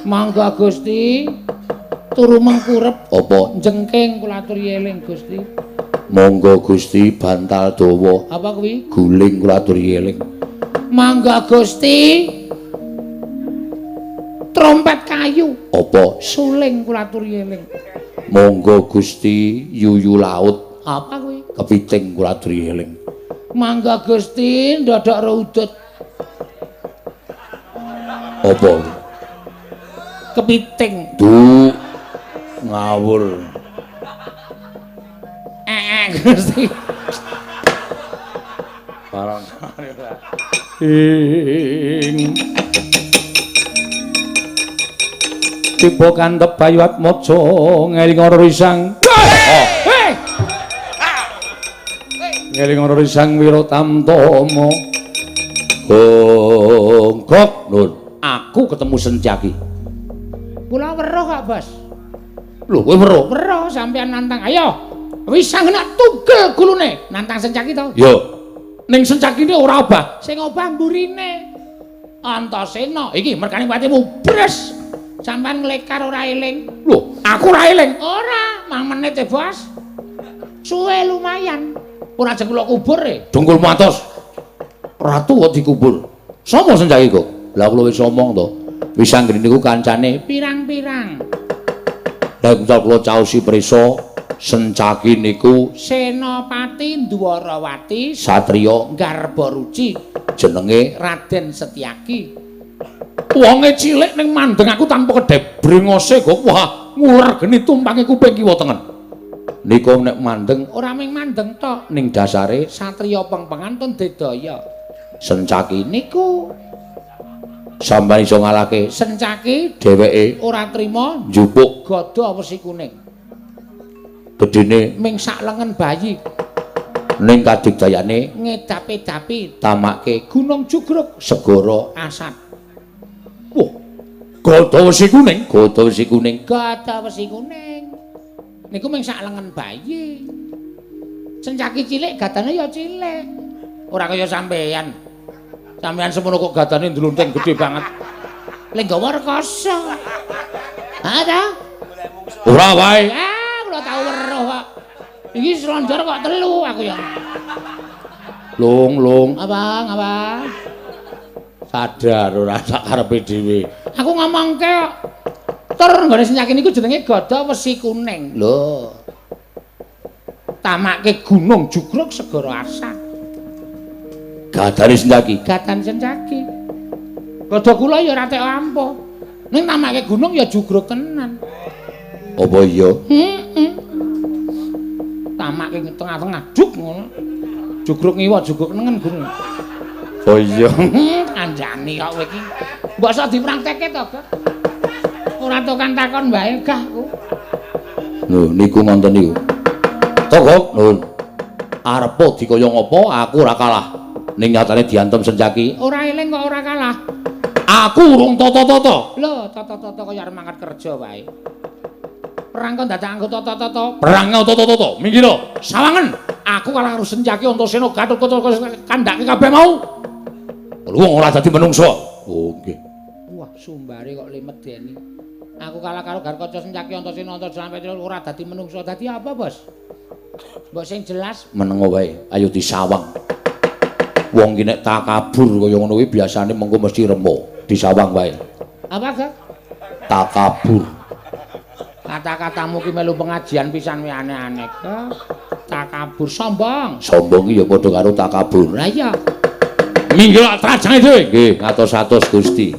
Monggo Gusti turu mengkurep. Apa? Jengking kula aturi eling Gusti. Monggo Gusti bantal dawa. Apa kuwi? Guling kula aturi eling. Monggo Gusti trompet kayu. Apa? Suling kula aturi eling. Monggo Gusti yuyu laut. Apa kuwi? Kepiting kula aturi eling. Mangga Gusti ndodok rudut. Apa? Kepiting. Du ngawur. Gusti. Barang ing tiba kantep Bayu Atmaja ngeling ana risang. Hei! Ngeling ana risang Wiratamtama. Gongkok nun, aku ketemu Setyaki. Kula weruh kok, Bos. Lho, kowe weruh? Weruh sampean nantang. Ayo. Wisang nak tugel gulune. Nantang Setyaki to? Yo. Ning Setyakine ora obah. Sing obah mburine. Antasena, iki merkane patimu. Bres. Sampean nglekar ora eling. Lho, aku ora eling. Ora, mang menit e, Bos. Suwe lumayan. Ora ajeng kula kubur e. Dengkulmu atos. Ratu kok dikubur. Sapa Setyaki kok? Lah kula wis omong to. Wisanggeni niku kancane pirang-pirang. Lah misal kula caosi prisa Sencaki niku Senopati Ndwarawati Satriya Garbaruci jenenge Raden Setyaki. Wonge cilik ning mandeng aku tanpa kedhep brengose kok. Wah, nguler geni tumpange kuping kiwa tengen. Niku nek mandeng ora mung mandeng tok, ning dasare satriya pengpengan tun dedaya. Sencaki niku sampeyan iso ngalahke Sencaki dheweke ora trima njupuk gada wesi kuning. Gedene ming sak lengen bayi ning kadigdayane ngedapi-dapi tamake Gunung Jugruk segara asap. Wah, gada wesi kuning, gada wesi kuning, gada wesi kuning. Niku ming sak lengen bayi. Sencaki cilik gadane ya cilik. Ora kaya sampeyan. Sampeyan semono kok gadane ndlunting gede banget. Lek nggawa rekoso. Ha ta? Ora wae. Ah, kula tau weruh kok. Iki slonjor kok telu aku ya. Lung, lung. Abang, abang. Sadar ora sak karepe dhewe. Aku ngomongke kok. Tur nggone Sencaki niku jenenge gada wesi kuning. Lho. Tamake gunung jugruk segara asah. Gadane Sencaki, gadane Sencaki. Gada kula ya ora tek ampuh. Ning tamake gunung ya jugruk tenan. Apa iya? Heeh. Tamake tengah-tengah juk ngono. Jugruk ngiwa, jugruk nengen gunung. Oh iya. Kandhani kok kowe iki. Mbok sok dipraktekke to, Gak? Ora tokan takon wae gah aku. Lho niku ngonten niku. Togok, nuwun. Arepa dikaya ngapa aku ora kalah. Ning nyatane diantem Sencaki. Ora eling kok ora kalah. Aku urung tata-tata. Lho, tata-tata kaya arep mangkat kerja wae. Perang kok dadak anggo tata-tata. Perang tata-tata. Minggir. Sawangen. Aku kalah karo Sencaki Antasena Gatotkaca kandhake kabeh mau. Wong ora dadi menungso. Oh nggih. Wah, sumbare kok lemedeni. Aku kalah karo Gatotkaca Sencaki Antasena Antasena ora dadi menungso. Dadi apa, Bos? Mbok sing jelas menengo wae. Ayo disawang. Wong ki nek takabur kaya ngono kuwi biasane mengko mesti remo. Disawang wae. Apa, Gak? Takabur. Kata-katamu ki melu pengajian pisan wae aneh-aneh. Takabur sombong. Sombong ki ya padha karo takabur. Lah iya. Minggir trajange dhewe. Nggih, ngatos-atos Gusti.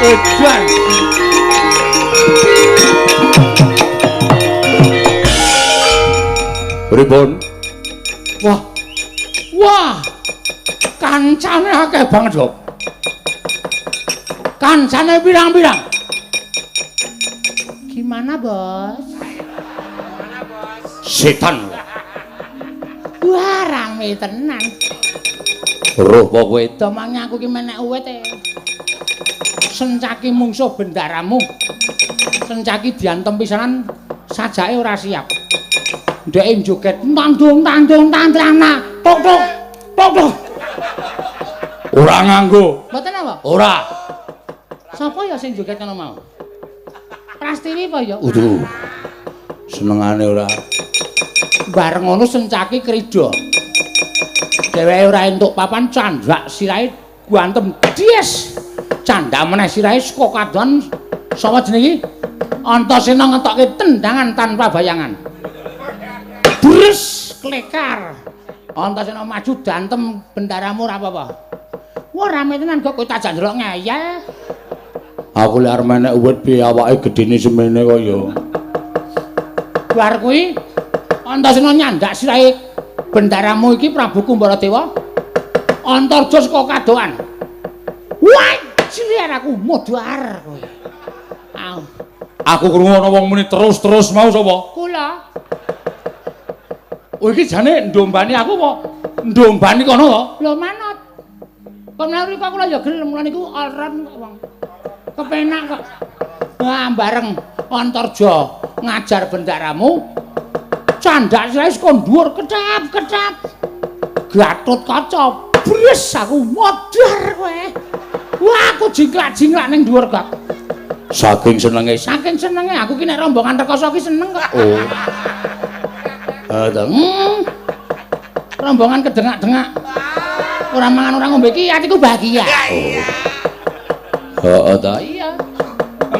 Edan. Pripun? Wah. Wah. Kancane akeh banget, Dok. Kancane pirang-pirang. Gimana, Bos? Gimana, Bos? Setan. Wah, rame tenan. Roh apa kowe? Domange aku ki menek uwit e. Sencaki mungsuh bendaramu. Sencaki diantem pisanan sajake ora siap. Ndeke joget tandung tandung tandrana. Tok tok. Tok tok. Ora nganggo. Mboten apa? Ora. Sapa ya sing joget kono mau? Prastiwi apa ya? Uduh. Senengane ora. Bareng ngono Sencaki krida. Dheweke ora entuk papan candhak sirahe guantem dies. Candhak meneh sirahe saka kadohan sapa jenenge iki? Antasena ngetokke tendangan tanpa bayangan. Bres klekar. Antasena maju dantem bendaramu ora apa-apa. Wah rame tenan kok kowe tak ndelok ngeyel. Aku lek arep menek uwit piye awake gedene semene kok ya. Bar kuwi Antasena nyandak sirahe bendaramu iki Prabu Kumbaradewa. Antarja saka kadohan. Wah, jliar aku modar kowe. Au. Aku krungu ana wong muni terus-terus mau sapa? Kula. Oh iki jane ndombani aku apa? Ndombani kono to? Lho manut. Kok menawi kok kula ya gelem kula niku all round kok wong. Kepenak kok. Wah, bareng Antarja ngajar bendaramu. Candhak sirahe saka dhuwur ketap-ketap. Gatut kaca, bres aku modar kowe. Wah, aku jingklak-jingklak ning dhuwur kok. Saking senenge. Saking senenge aku ki nek rombongan rekoso ki seneng kok. Oh. Rombongan kedengak-dengak. Ora mangan ora ngombe ki atiku bahagia. Oh. Heeh ta. Iya.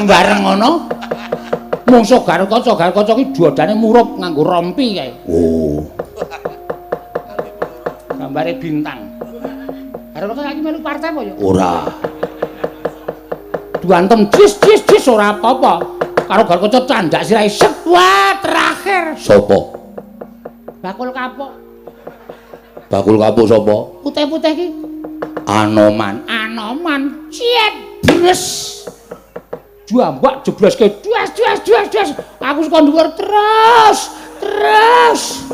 Bareng ngono mungsuh Garukaca ki dodane murup nganggo rompi kae. Oh. Gambare bintang. Garukaca iki melu partai apa ya? Ora. Duantem jis jis jis ora apa-apa. Karo Garukaca candhak sirahe set. Wah, terakhir. Sopo? Bakul kapuk. Bakul kapuk sapa? Putih-putih ki. Anoman. Anoman. Ciet bres. Jambak jebloske duas duas duas duas. Aku saka dhuwur terus terus.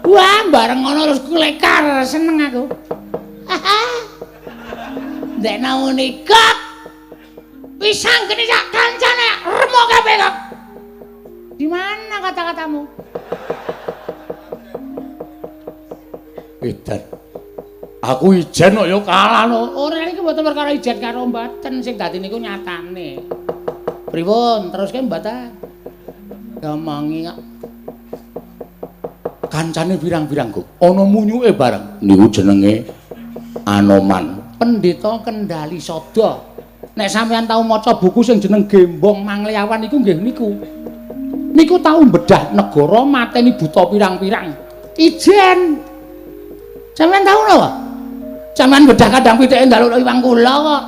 Wah, bareng ngono terus klekar seneng aku. Ndek nauni kok. Pisang geni sak kancane remuk kabeh kok. Di mana kata-katamu? Edan. Aku ijen kok ya kalah no. Ora niki mboten perkara ijen karo mboten, sing dadi niku nyatane. Pripun teruske mboten? Diomongi kok. Kancane pirang-pirang kok ana munyuke bareng. Niku jenenge Anoman. Pendeta Kendali Sada. Nek sampeyan tau maca buku sing jeneng Gembong Mangleawan niku nggih niku. Niku tau bedah negara mateni buta pirang-pirang. Ijen. Sampeyan tau napa? Sampeyan bedah kandang pitike njaluk iwang kula kok.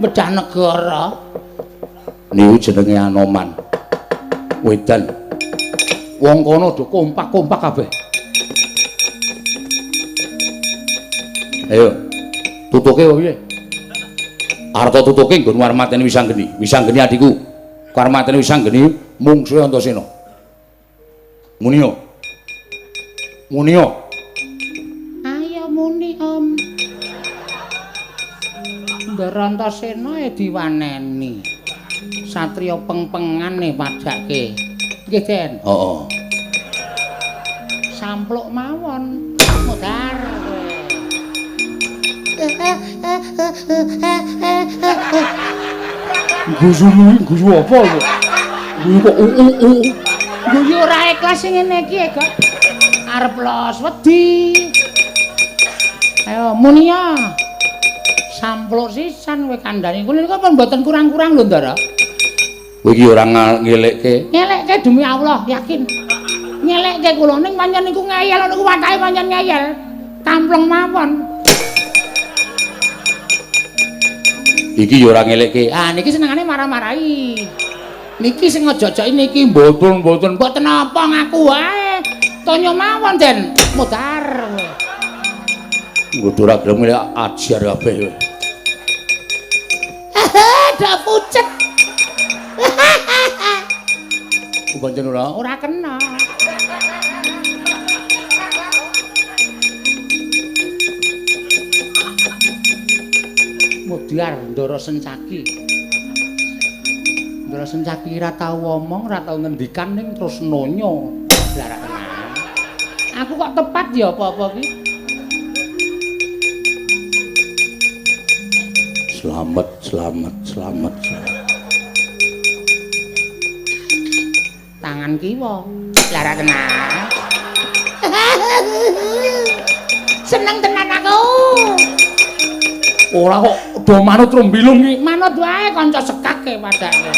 Bedah negara. Niku jenenge Anoman. Wedan. Wong kono do kompak-kompak kabeh. Ayo. Tutuke piye? Arta tutuke nggon arep mateni Wisanggeni. Wisanggeni adikku. Arep mateni Wisanggeni mungsuhe Antasena. Munio. Munio. Ayo muni, Om. Ndara Antasena e diwaneni. Satriya pengpengane padhake. Nggih, Den. Heeh. Sampluk mawon. Modar kowe. Guyu guyu apa lho? Guyu kok u. Guyu ora ikhlas sing ngene iki, Kok. Arep los wedi. Ayo munia. Sampluk sisan kowe kandhani. Kula niku pun mboten kurang-kurang lho, Ndara. Kowe iki ora ngelekke. Ngelekke demi Allah, yakin. Ngelekke kula ning pancen niku ngeyel niku watake pancen ngeyel. Tampleng mawon. Iki ya ora ngelekke. Ah niki senengane marah-marahi. Niki sing ngejojoki niki mboten-mboten. Mboten apa ngaku wae. Tonya mawon den mudhar. Nggo ora gelem ngelek ajar kabeh. Dak pucet. Pancen ora? Ora kena. Mudhar Ndara Sencaki. Ndara Sencaki ora tau omong, ora tau ngendikan ning terus nonyo. Lah ora tenan. Aku kok tepat ya apa-apa ki? Selamat, selamat, selamat, selamat. Tangan kiwa. Lah ora tenan. Seneng tenan aku. Ora kok do manut rumbilung iki. Manut wae kanca sekake padake.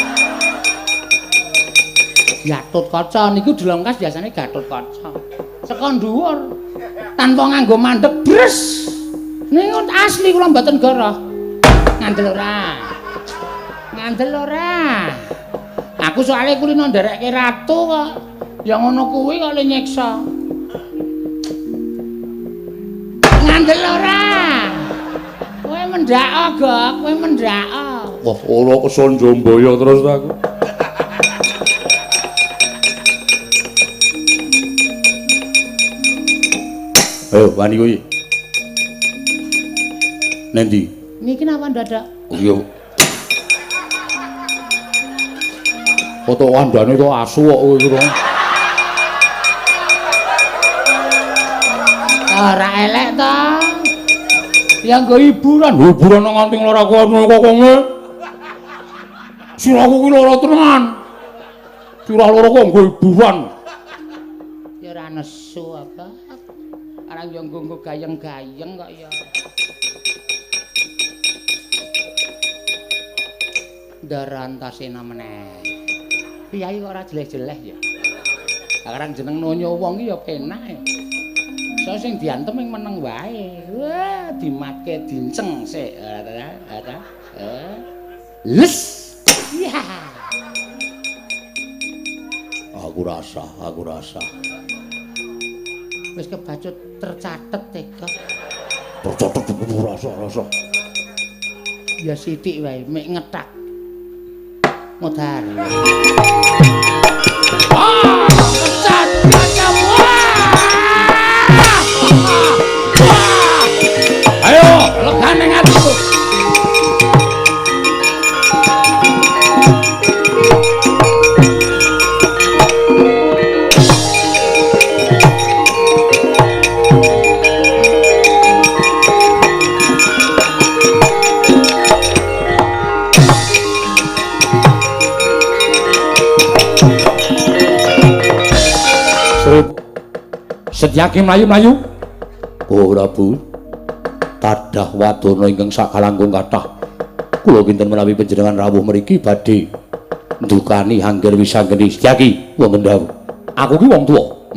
Gatut Kaca niku dilongkas biasane Gatut Kaca. Saka dhuwur tanpa nganggo mandek bres. Niku asli kula mboten goroh. Ngandel ora? Ngandel ora? Aku soalé kulino nderekke ratu kok. Ya ngono kuwi kok le nyiksa. Ngandel ora? Kowe mendhak, Gok, kowe mendhak. Wah, ora keson jombaya terus aku. Ayo, wani kuwi. Nendi? Niki napa ndadak? Oh iya. Foto kandhane to asu kok kowe iki to. Ora elek to. Ya nggo hiburan, hiburan nang nganti nglara kono kok kowe. Sirahku ki lara tenan. Sirah lara kok nggo hiburan. Ya ora nesu apa. Arang yo nggo gayeng-gayeng kok ya. Ndara Antasena meneh. Piyai kok ora jeleh-jeleh ya. Sekarang jeneng nonyo wong iki ya penak. So sing diantem ing meneng wae. Wah, dimatke dinceng sik. Ora ta? Les. Iya. Aku rasa, aku rasa. Wis kebacut tercatet tega. Tercatet rasa, rasa. Ya sithik wae, mek ngetak. Modar. Ah, pecat kaca. Ayo, legane ngatiku. Setyaki mlayu-mlayu. Oh Prabu, tadah wadana ingkang sakalangkung kathah. Kula kinten menawi panjenengan rawuh mriki badhe ndukani angger wisanggeni Setyaki wonten dawuh. Aku ki wong tuwa.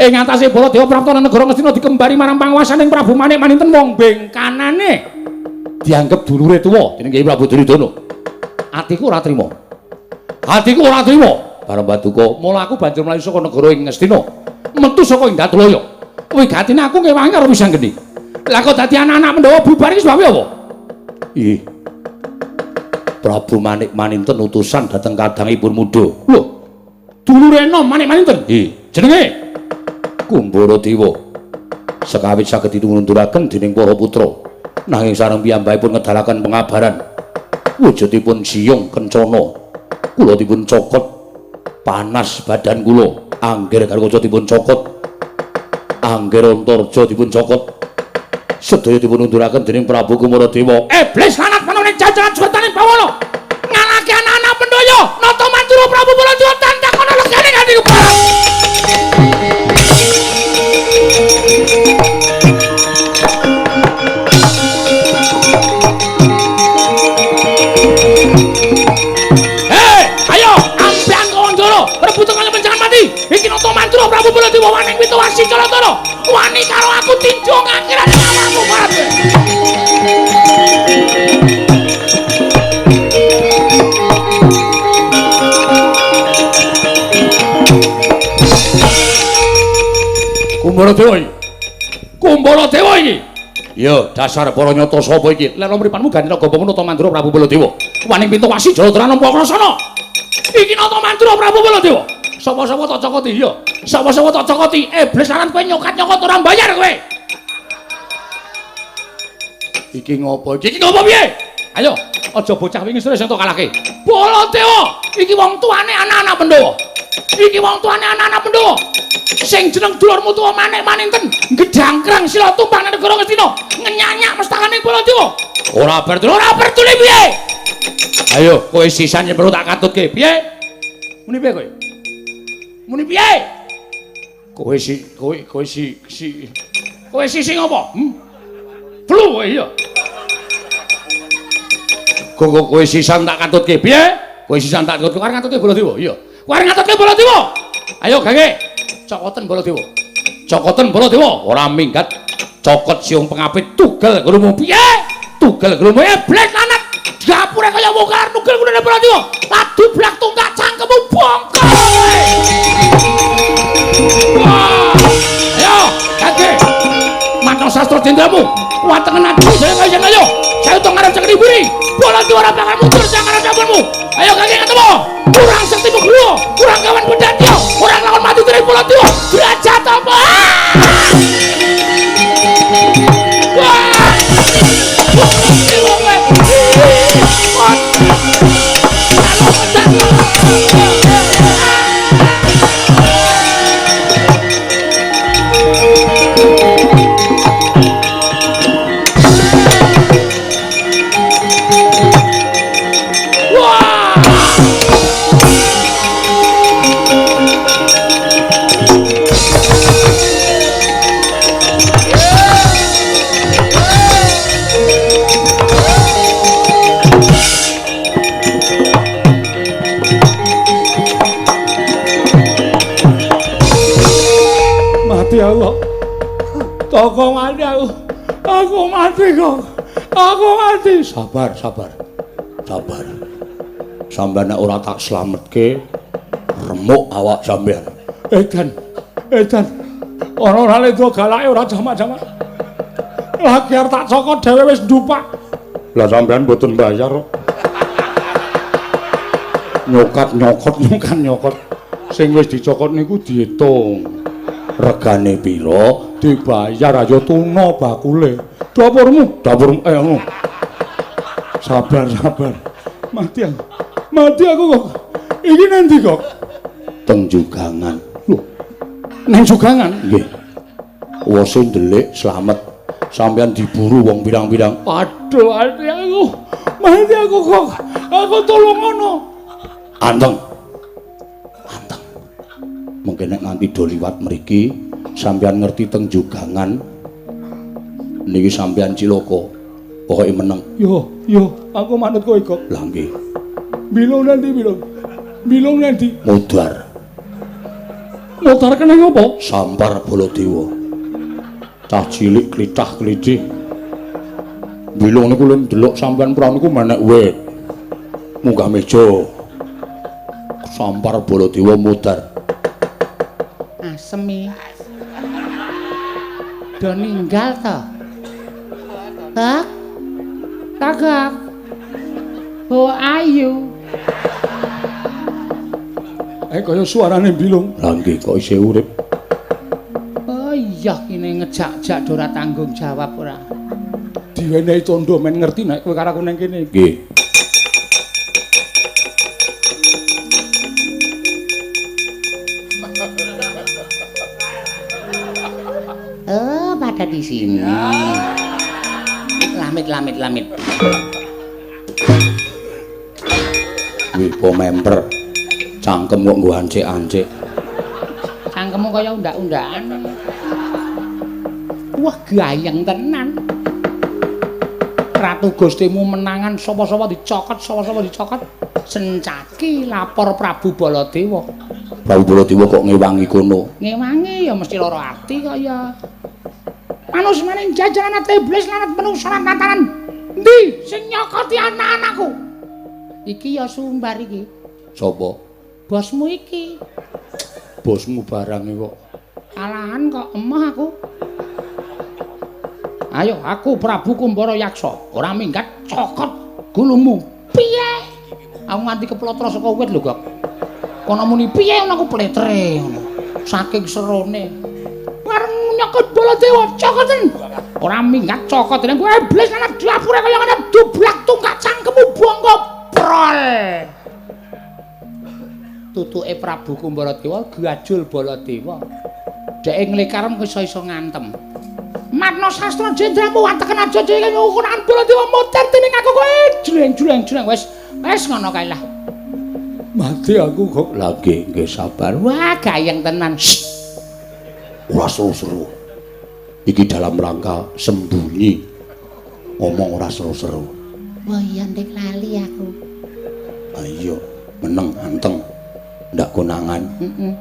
Ing atase Baladewa Praptana negara Ngastina dikembari marang panguwasaning Prabu Manik Maninten wong bengkanane dianggep dulure tuwa dening Kyai Prabu Duryudana. Atiku ora trima. Atiku ora trima. Bareng paduka, mula aku banjur mlayu saka negara ing Ngastina. Metu saka ing Datulaya. Wigatine aku ngewangi karo Wisanggeni. Lah kok dadi anak-anak Pandhawa bubar iki sebabe apa? Ih. Prabu Manik Maninten utusan dhateng kadangipun muda. Lho. Dulure enom Manik Maninten? Nggih. Jenenge Kumbara Dewa. Sekawit saged ditunduraken dening para putra. Nanging sareng piyambakipun ngedalaken pengabaran. Wujudipun siyung kencana. Kula dipun cokot panas badan kula. Angger Garukaca dipun cokot, angger Antarja dipun cokot, sedaya dipun unduraken dening Prabu Kumara Dewa. Iblis lanat manune jajaran swetaning bawana ngalahke anak-anak Pandhawa nata mantura Prabu Baladewa tantakono legane nganti keparat. Hei, ayo ampean Kawandara rebutan kaya penjangan mati. Iki nata mantura Prabu Baladewa waning wituwasi Jalatara wani karo aku tinjung akhirane nyawamu kabeh. Kumbaladewa iki. Kumbaladewa iki. Ya, dasar para nyata sapa iki? Lelo mripatmu ganti naga bangun Nata Mandura Prabu Baladewa. Waning pintu wasi Jaladra nampa krasana. Iki Nata Mandura Prabu Baladewa. Sapa-sapa tak cokoti ya. Sapa-sapa tak cokoti. Iblis aran kowe nyokat-nyokot ora bayar kowe. Iki ngopo iki? Iki ngopo piye? Ayo, aja bocah wingi sore sing tok kalahke. Baladewa, iki wong tuane anak-anak Pandhawa. Iki wong tuane anak-anak Pandhawa. Sing jeneng dulurmu tuwa manik maninten, gedhangkrang sila tumpang nang negara Ngastina, ngenyanyak mestakane Baladewa. Ora bertuli, ora bertuli piye? Ayo, kowe sisan yen perlu tak katutke. Piye? Muni piye kowe? Muni piye? Kowe si kowe kowe si si kowe si sing apa? Flu kowe iya. Kok kowe sisan tak katutke. Piye? Kowe sisan tak katutke. Arep ngatutke Baladewa. Iya. Kowe arep ngatutke Baladewa. Ayo gage. Cokoten Baladewa. Cokoten Baladewa. Ora minggat. Cokot siung pengapit tugel grumu. Piye? Tugel grumu iblis lanat. Dapure kaya wong arep nugel ngene Baladewa. Ladu blak tungkak cangkemmu bongkol. Ayo, gage. Manto sastra jendramu. Watengen ati saya kaya ayo. Saya tong arep cekri buri. Baladewa ora bakal mundur sang arep sapunmu. Ayo gage ketemu. Kurang sektimu guru, kurang kawan pendatio, kurang lawan mati dari Baladewa. Derajat apa? Wah. Mati aku. Toko mati aku. Aku mati kok. Aku mati. Sabar, sabar. Sabar. Sampeyan nek ora tak slametke, remuk awak sampeyan. Edan. Edan. Ora ora ledo galake ora jamak-jamak. Lagi arep tak cokot dhewe wis ndupak. Lah sampeyan mboten bayar kok. Nyokat nyokot nyokat nyokot. Sing wis dicokot niku diitung. Regane pira dibayar ayo tuna bakule. Dapurmu, dapurmu ngono. Sabar, sabar. Mati aku. Mati aku kok. Iki nanti kok. Teng Jugangan. Lho. Nang Jugangan? Nggih. Wose ndelik slamet. Sampeyan diburu wong pirang-pirang. Aduh, mati aku. Mati aku kok. Aku tolong ngono. Anteng. Anteng. Mungkin nek nganti do liwat mriki, sampeyan ngerti teng Jugangan niki sampeyan cilaka. Pokoke meneng. Yo, yo, aku manut kowe kok. Lah nggih. Bilung nanti, bilung. Bilung nanti. Mudar. Mudar kena ngopo? Sampar Baladewa. Cah cilik klithah-klithih. Bilung niku lho ndelok sampeyan pran niku menek wit. Munggah meja. Sampar Baladewa mudar. Asemi. Do ninggal to. Hah? Kakak. Oh ayu. Kaya suarane Bilung. Lah nggih kok isih urip. Oh iya kene ngejak-jak do ora tanggung jawab ora. Diwenehi tondo men ngerti nek kowe karo aku nang kene. Nggih. Oh, pada di sini. Lamit, lamit, lamit. Wih, po member. Cangkem kok nggo ancik-ancik. Cangkemmu kaya undak-undakan. Wah, gayeng tenan. Ratu Gustimu menangan sapa-sapa dicokot, sapa-sapa dicokot. Sencaki lapor Prabu Baladewa. Prabu Baladewa kok ngewangi kono? Ngewangi ya mesti lara ati kok ya. Manus maning jajaran iblis lanat menungsa lan tatanan. Endi sing nyokoti anak-anakku? Iki ya sumbar iki. Sapa? Bosmu iki. Bosmu barange kok. Kalahan kok emoh aku. Ayo aku Prabu Kumbara Yaksa, ora minggat cokot gulumu. Piye? Aku nganti keplotro saka wit lho, Gok. Kono muni piye ngono aku pletre ngono. Saking serone. Bareng nyokot Baladewa cokoten. Ora minggat cokot ning kowe iblis ana dapure kaya ngene dublak tungkak cangkemmu bongko prol. Tutuke Prabu Kumbara Dewa gajul Baladewa. Dheke nglikarem iso-iso ngantem. Matna sastra jendramu wateken aja dhewe ukuran Baladewa muter dening aku kowe jleng-jleng-jleng wis wis ngono kae lah. Mati aku kok. Lah nggih nggih sabar. Wah gayeng tenan. Ora seru-seru. Iki dalam rangka sembunyi. Ngomong ora seru-seru. Wah iya ndek lali aku. Ayo meneng anteng. Ndak konangan. Heeh.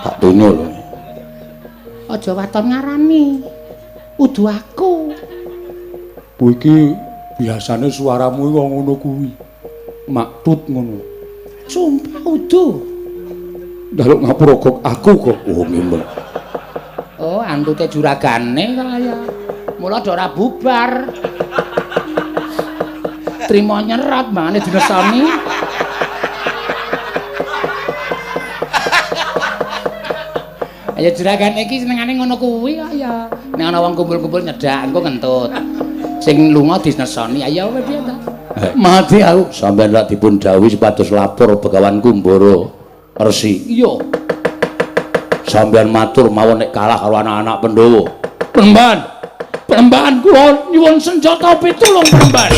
Tak tunyo lho. Aja waton ngarani. Udu aku. Kuwi iki biasane suaramu kok ngono kuwi. Maktut ngono. Sumpah udu. Njaluk ngapura kok aku kok. Oh nggih. Oh, antute juragane kaya. Mula do ora bubar. Trimo nyerot mangane dinesoni. Ayo juragan iki senengane ngono kuwi kok ya. Nek ana wong kumpul-kumpul nyedak engko ngentut. Sing lunga dinesoni. Ayo piye ta? Mati aku. Sampeyan lak dipun dawuhi supados lapor Begawan Kumbara Resi. Iya. Sampeyan matur mawon nek kalah karo anak-anak Pandhawa. Penemban. Penemban kula nyuwun senjata pitulung penemban.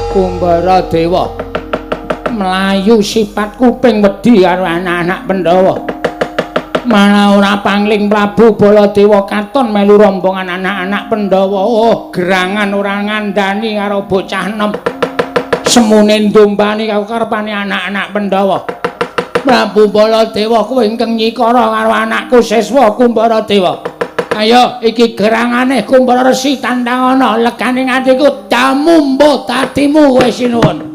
Kumbara Dewa mlayu sifat kuping wedi karo anak-anak Pandhawa. Malah ora pangling Prabu Baladewa katon melu rombongan anak-anak Pandhawa. Oh, gerangan ora ngandani karo bocah enom. Semune ndombani karo karepane anak-anak Pandhawa. Prabu Baladewa kowe ingkang nyikara karo anakku siswa Kumbara Dewa. Ayo iki gerangane Kumbara Resi tandangana legane atiku damumbo dadimu kowe sinuwun.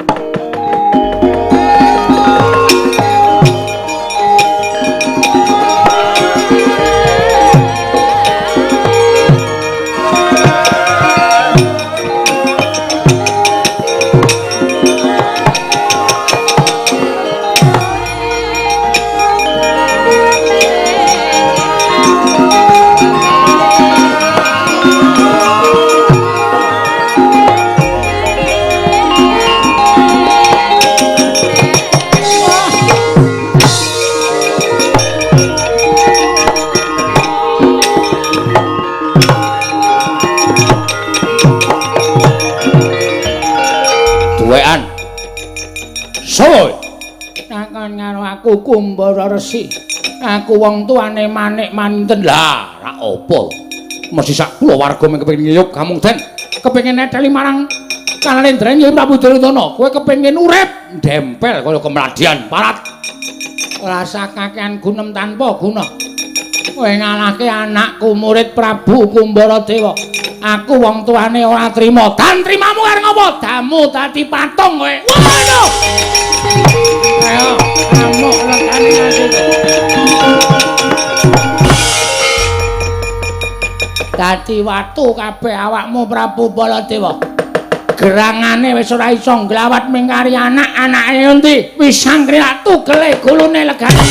Takon karo aku Kumbara Resi. Aku wong tuane Manik Manten. Lah, ra apa? Mesti sak kulawarga mung kepengin ngiyup kamungden, kepengin neteli marang Kalendra Nyai Prabu Duryudana. Kowe kepengin urip dempel kaya kemladian parat. Rasa kakean gunem tanpa guna. Kowe ngalahke anakku murid Prabu Kumbara Dewa. Aku wong tuane ora trima. Dan trimamu arep ngopo? Damu dadi patung kowe. Waduh. Ayo, amuk lekane nganti. Dadi watu kabeh awakmu Prabu Baladewa. Gerangane wis ora iso nglawat mingkari anak-anake endi? Wis sangkriak tugele gulune legane.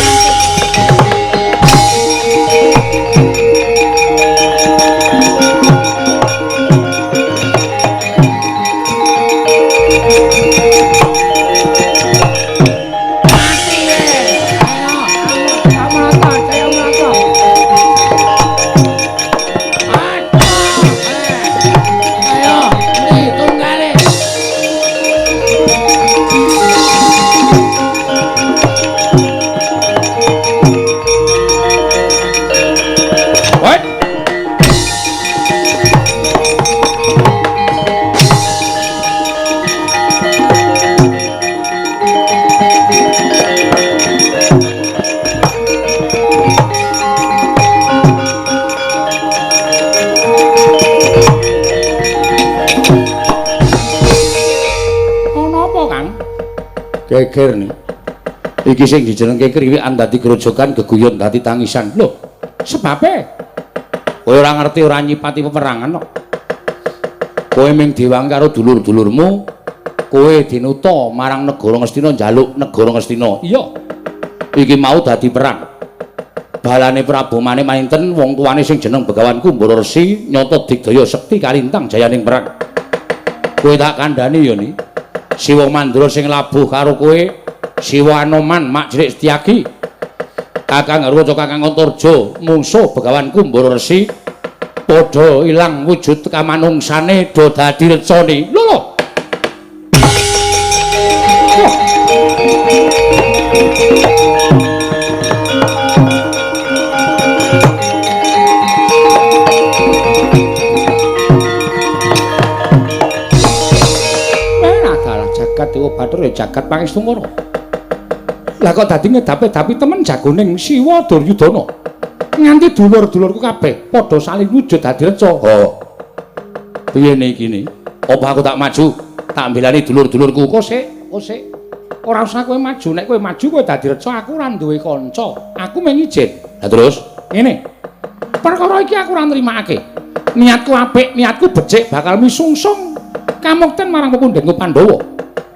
Geger nih. Iki sing dijenengke kriwikan dadi grojogan, geguyon dadi tangisan. Lho, sebabe kowe ora ngerti ora nyipati peperangan kok. Kowe ming diwangi karo dulur-dulurmu, kowe dinuta marang negara Ngastina njaluk negara Ngastina. Iya. Iki mau dadi perang. Balane Prabu Manik Maninten wong tuane sing jeneng Begawan Kumbara Resi nyata digdaya sekti kalintang jayaning perang. Kowe tak kandhani ya ni. Siwa Mandra sing labuh karo kowe, Siwa Anoman Mak Cilik Setyaki, Kakang Garwaca Kakang Antarja, mungsuh Begawan Kumbara Resi padha ilang wujud kamanungsane do dadi recane. Lho lho. Jagat Dewa Bathara jagat Pangestu Mara. Lah kok dadi ngedapi-dapi temen jagoning Siwa Duryudana. Nganti dulur-dulurku kabeh padha saling wujud dadi reca. Oh. Piye niki ni? Apa aku tak maju, tak mbelani dulur-dulurku? Kok sik, kok sik. Ora usah kowe maju, nek kowe maju kowe dadi reca, aku ora duwe kanca. Aku mung izin. Lah terus ngene. Perkara iki aku ora nrimakake. Niatku apik, niatku becik bakal misungsung kamukten marang pepundhenku Pandhawa.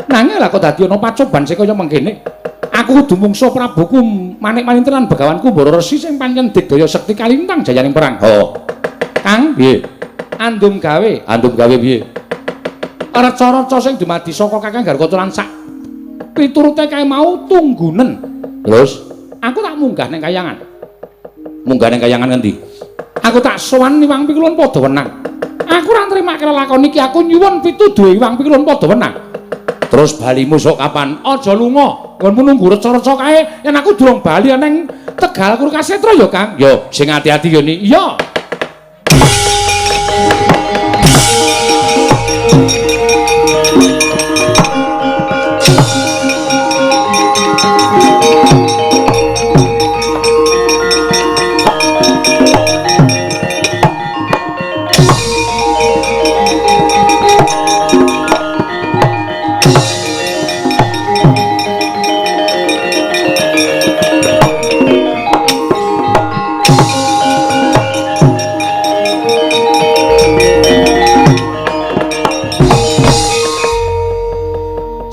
Nanging lah kok dadi ana pacoban sing kaya mengkene. Aku kudu mungsuh Prabuku Manik Maninten lan Begawan Kumbara Resi sing pancen digdaya sekti kalintang jayaning perang. Oh. Kang, piye? Andum gawe, andum gawe piye? Reca-reca sing dumadi saka Kakang Garkaca lan sak piturute kae mau tunggunen. Terus aku tak munggah ning kayangan. Munggah ning kayangan ngendi? Aku tak sowan Iwang Pikulun padha wenang. Aku ora nrimake lelakon iki, aku nyuwun pituduhe Iwang Pikulun padha wenang. Terus balimu sok kapan? Aja lunga, nggonmu nunggu reca-reca kae. Yen aku durung bali neng Tegal Kurukasetra ya, Kang. Yo, sing ati-ati yo ni. Iya.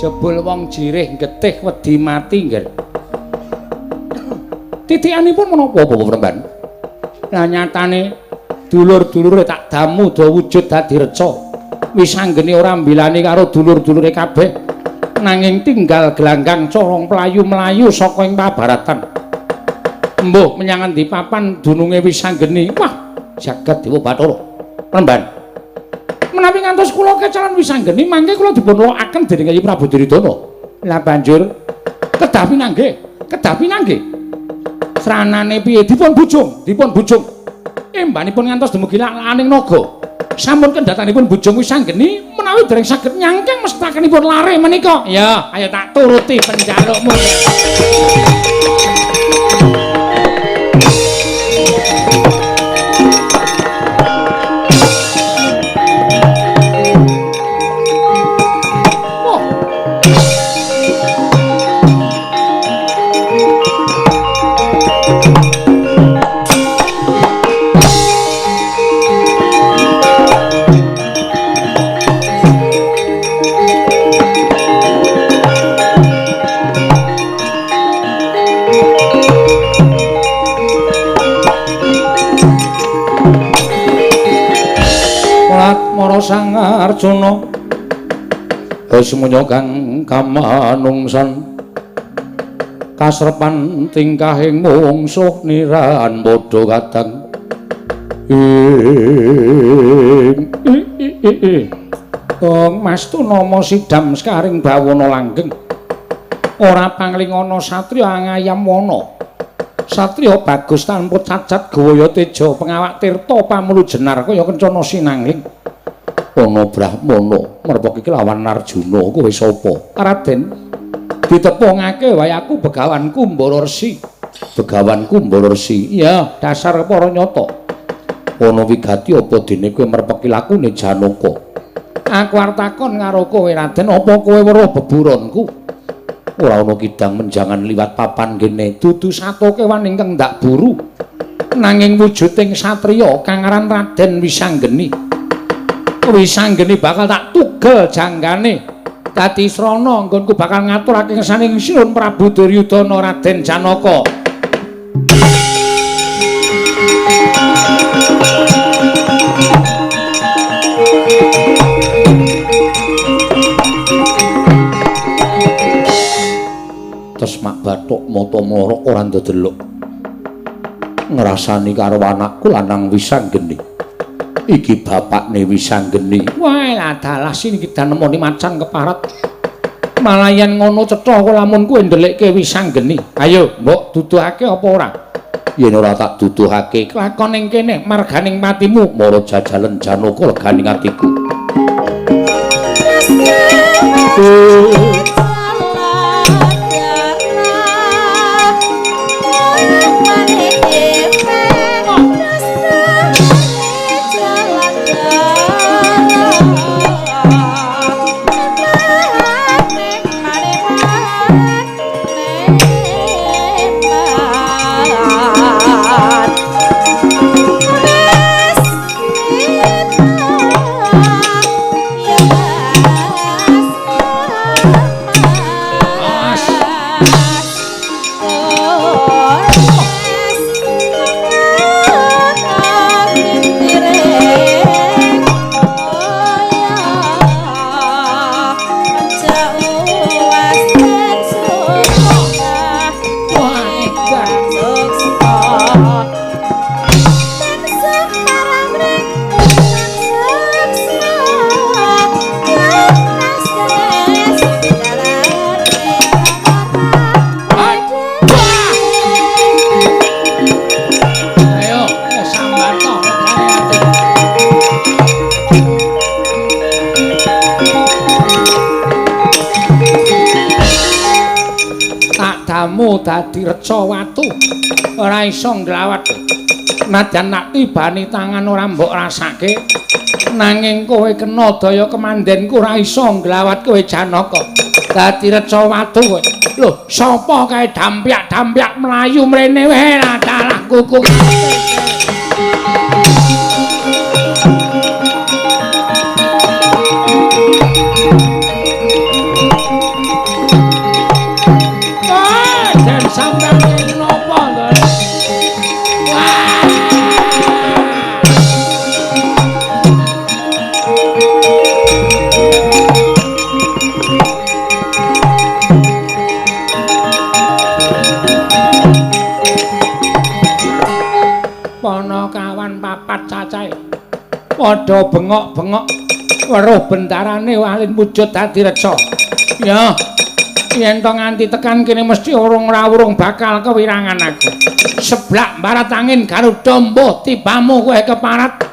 Jebul wong jirih getih wedi mati nggih. Titikanipun menapa Bapak Premban? Lah nyatane dulur-dulure tak damu do wujud dadi reca. Wis anggene ora mbilani karo dulur-dulure kabeh. Nanging tinggal gelanggang corong mlayu-mlayu saka ing pabaratan. Mbuh menyang endi papan dununge wis anggene. Wah, jagat Dewa Bathara. Premban. Menawi ngantos kula kecalan wisanggeni mangke kula dipun lokaken dening Kyai Prabu Duryudana. Lah banjur kedah pinanggih, kedah pinanggih. Sranane piye dipun bujung, dipun bujung. Embanipun ngantos dumugi lakaning naga. Sampun kendhatanipun bujung wisanggeni menawi dereng saged nyangking mestakanipun lare menika. Ya, ayo tak turuti penjalukmu. Sang Arjuna semuanya kang kamanungsan kasrepan tingkahing mungsuh niran padha kadang ing Mas Tunama sidam sekaring bawana langgeng ora panglingana satriya angayam wana satriya bagus tanpa cacat gawaya teja pengawak tirta pamulu jenar kaya kencana sinangling. Ana Brahmana merpeki lawan Arjuna kowe sapa? Raden ditepungake wae aku Begawan Kumbara Resi. Begawan Kumbara Resi. Iya, dasar para nyata. Ana wigati apa dene kowe merpeki lakune Janaka? Aku arep takon karo kowe Raden, apa kowe weruh beburonku? Ora ana kidang menjangan liwat papan kene. Dudu sato kewan ingkang ndak buru. Nanging wujuding satriya kang aran Raden Wisanggeni. Wisanggeni bakal tak tugel janggane. Dadi srana nggonku bakal ngaturake ngersaning Sinuhun Prabu Duryudana Raden Janaka. Terus mak bathuk mata mlorok ora ndedeluk. Ngrasani karo anakku lanang Wisanggeni. Iki bapakne Wisanggeni. Wah, ladalah sini kita nemoni macan keparat. Malah yen ngono cetha lamun kowe ndelikke Wisanggeni. Ayo, mbok duduhake apa ora? Yen ora tak duduhake, kelakon ning kene marganing patimu, mara jajalen Janaka leganing atiku. Dadi reca watu ora iso nglawat. Nadyan nak tibani tangan ora mbok rasake, nanging kowe kena daya kemandenku ora iso nglawat kowe Janaka. Dadi reca watu kowe. Lho, sapa kae dampyak-dampyak mlayu mrene wae dalah kuku. Padha bengok-bengok weruh bendarane walin wujud dadi reca. Ya, yen to nganti tekan kene mesti urung ora urung bakal kewirangan aku. Seblak barat angin Garuda mbuh tibamu kowe keparat.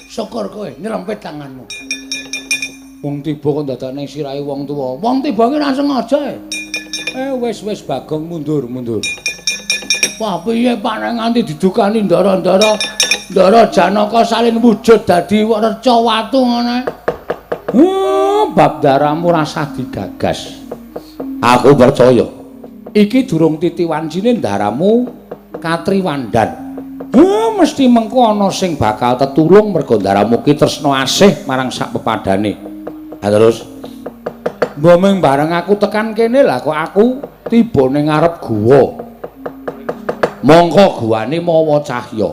Syukur kowe nyerempet tanganmu. Wong tiba kok dadak ning sirahe wong tuwa. Wong tiba ki ora sengaja. Wis Bagong mundur, mundur. Wah, piye Pak nek nganti didukani ndara-ndara, Ndara Janaka salin wujud dadi reca watu ngono. Bab daramu rasah digagas. Aku percaya. Iki durung titi wancine ndaramu katriwandan. Mesti mengko ana sing bakal tetulung merga ndaramu ki tresna asih marang sak pepadane. Ha terus mbok bareng aku tekan kene lah kok aku tiba ning ngarep guwa. Mongko guwane mawa cahya.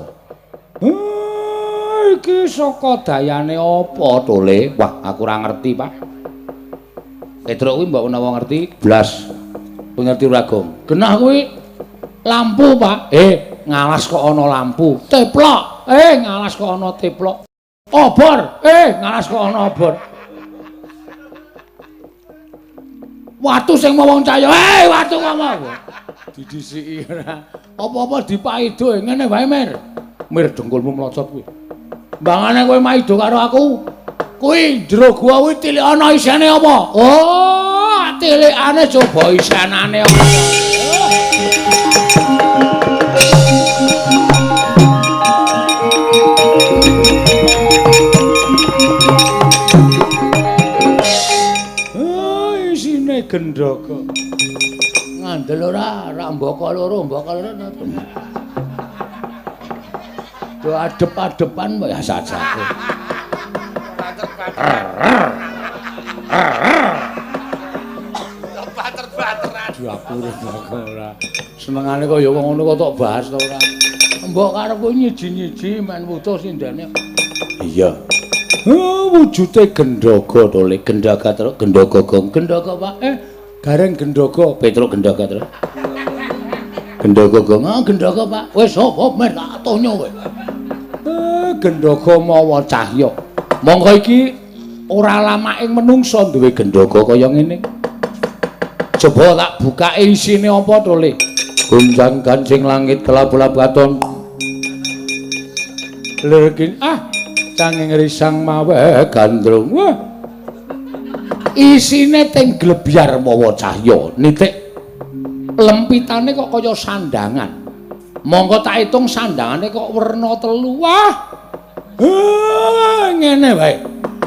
Iki saka dayane apa to, Le? Wah, aku ora ngerti, Pak. Petruk kuwi mbok menawa ngerti blas. Kowe ngerti ora, Gong? Genah kuwi lampu, Pak. Ngalas kok ana lampu. Teplok. Ngalas kok ana teplok. Obor. Ngalas kok ana obor. Watu sing mawa cahya. Watu ngomong. Didhisiki ora. Apa-apa dipaido ngene wae, Mir. Mir dengkulmu mlocot kuwi. Mbangane kowe maido karo aku. Kuwi jero gua kuwi tilik ana isene apa? Oh, tilikane coba isenane apa? Oh, isine gendhoga. Ngandel ora, ora mbaka loro, mbaka loro. Do adep-adepan ya sajake. Bater-bateran. Diapure ora. Senengane kaya wong ngono kok tok bahas to ora. Mbok karepku nyiji-nyiji men wutuh sindene. Iya. Wujude gendhoga to, Le. Gendhaga terus gendhoga gong. Gendhoga, Pak. Gareng gendhoga, Petruk gendhoga terus. Gendhoga gong. Ah, gendhoga, Pak. Wis hop mer tak tonyo kowe. Gendhoga mawa cahya. Monggo iki ora lamaking menungsa duwe gendhoga kaya ngene. Coba tak bukake isine apa to, Le? Gonjang gancing langit kelap-kelap katon. Lirkin canging risang mawe gandrung. Wah. Isine teng glebyar mawa cahya. Nitik lempitane kok kaya sandangan. Monggo tak hitung sandangane kok werna telu. Wah. Ngene wae.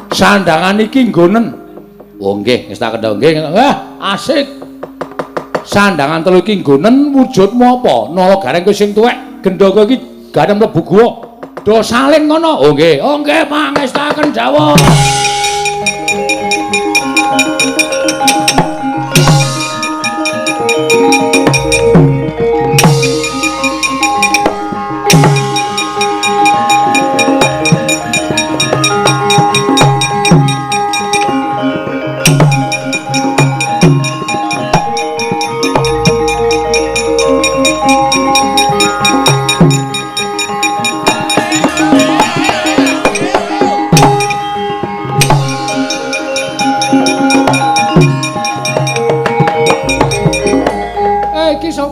Sandangan iki nggonen. Oh nggih, wis tak kendho nggih. Wah, asik. Sandangan telu iki nggonen wujudmu apa? Nala gareng kowe sing tuwek, gendhoga iki gareng mlebu guwa. Do salin ngono. Oh nggih. Oh nggih, pangestaken dawuh.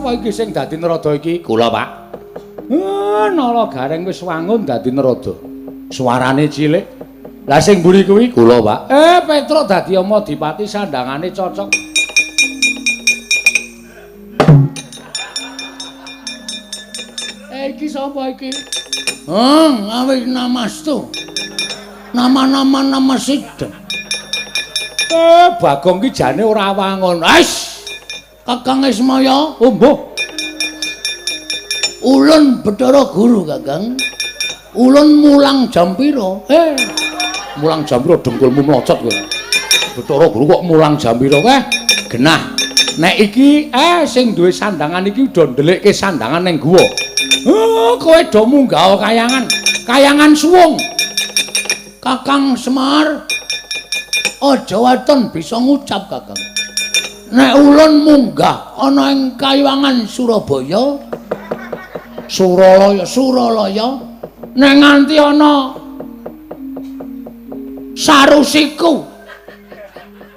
Iki sing dadi nerada iki? Kula, Pak. Nala Gareng wis wangun dadi nerada. Suarane cilik. Lah sing mburi kuwi kula, Pak. Petruk dadi ama dipati sandangane cocok. Iki sapa iki? Awis namastu. Nama-nama nama sida. Bagong ki jane ora wangun. Ais. Kakang Ismaya, oh mbuh. Ulun Bathara Guru, Kakang. Ulun mulang jam pira? Mulang jam pira dengkulmu mlocot kowe. Bathara Guru kok mulang jam pira kowe? Genah. Nek iki sing duwe sandangan iki udah ndelikke sandangan ning guwa. Kowe do munggah kayangan. Kayangan suwung. Kakang Semar aja waton bisa ngucap, Kakang. Nek ulun munggah ana ing Kayuwangan Surabaya, Suralaya, Suralaya, nek nganti ana sarusiku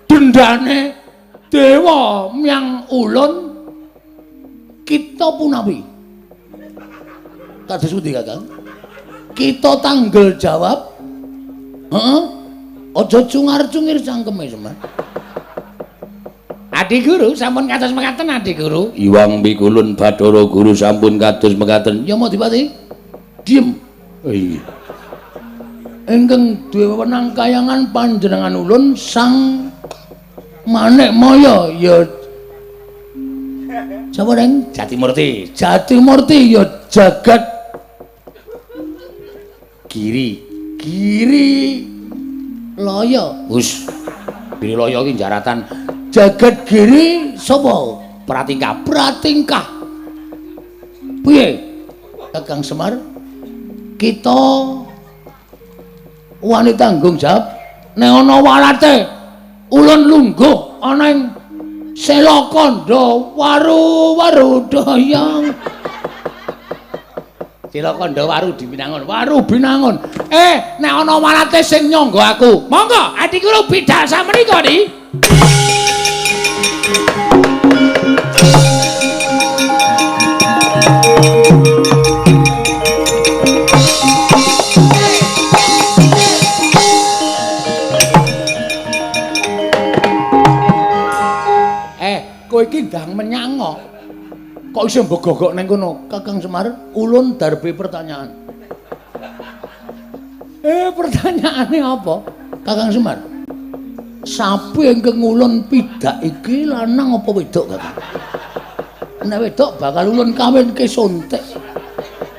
dendane dewa myang ulun kita punawi. Kados pundi, Kakang? Kita tanggel jawab. Heeh. Aja cungar-cungir cangkeme, Semar. Adi Guru sampun kados mekaten, Adi Guru. Iwang pikulun Bathara Guru sampun kados mekaten. Ya Madipati. Diem. Oh iya. Ingkang duwe wewenang kayangan panjenengan ulun Sang Manikmaya ya sapa reng? Jatimurti. Jatimurti ya jagat Giri. Giri Laya. Wis. Giri Laya iki jaratan Jagat Giri sapa? Pratingkah. Pratingkah. Piye? Kakang Semar, kita wani tanggung jawab nek ana walate ulun lungguh ana ing Selakandha waru-waru dayang. Selakandha waru dibinangun, waru binangun. Nek ana walate sing nyangga aku. Monggo adi kula bidhal samenika ni. Kowe iki ndang menyang kok. Kok iso mbok gogok ning kono? Kakang Semar, ulun darbe pertanyaan. Pertanyaane apa? Kakang Semar. Sapi ingkang ulun pidak iki lanang apa wedok, Kakang? Nek wedok bakal ulun kawinke sontek.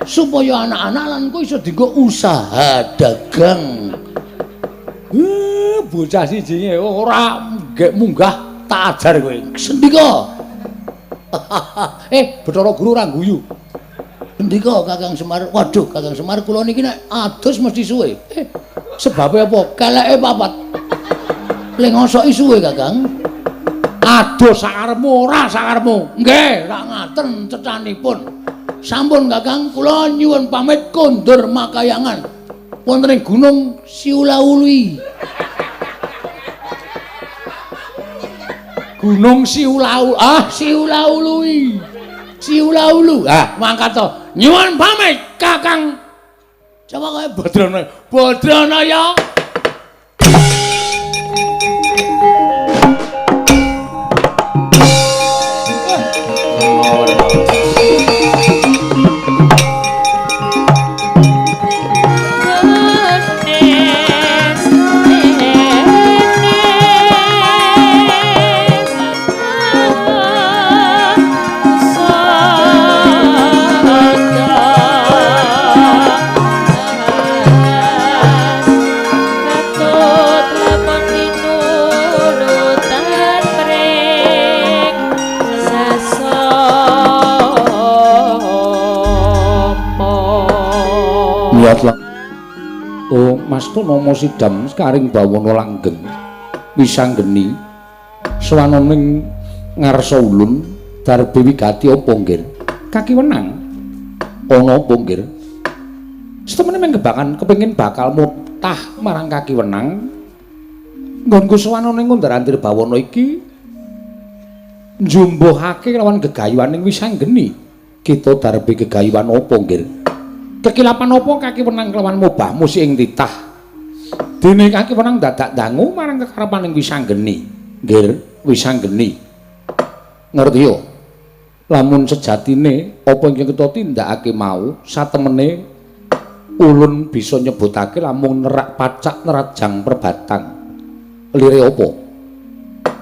Supaya anak-anak lan kowe iso dienggo usaha dagang. Bocah sijine ora nggek munggah tak ajar kowe. Sendika. Bathara Guru ora guyu. Sendika Kakang Semar. Waduh, Kakang Semar kula niki nek adus mesti suwe. Sebabe apa? Keleke papat. Le ngosoki suwe, Kakang. Adus sakarepmu ora sakarepmu. Nggih, rak ngaten cecanipun. Sampun Kakang, kula nyuwun pamit kondur makayangan. Wonten ing Gunung Siulaului. Gunung Siulau, Siulaului. Siulaulu. Mangkat to. Nyuwun pamit Kakang. Coba kowe Badrana. Badrana ya. Oh, Mas Tonomo Sidam sekaring bawana langgeng wisanggeni swanane ngarsa ulun darbe wigati apa nggir? Kaki wenang ana apa nggir? Setemene mung kebakan kepengin bakal mutah marang kaki wenang nggonku swanane ngundar-andir bawana iki njumbuhake lawan gegayuhaning wisanggeni. Kita darbe gegayuhan apa nggir? Kekilapan apa kaki wenang kelawan mobah musi ing titah. Dene kaki wenang dadak dangu marang kekarepaning wisanggeni. Nggir, wisanggeni. Ngerti yo? Lamun sejatine apa ingkang kita tindakake mau satemene ulun bisa nyebutake lamun nerak pacak nerajang perbatang. Lire apa?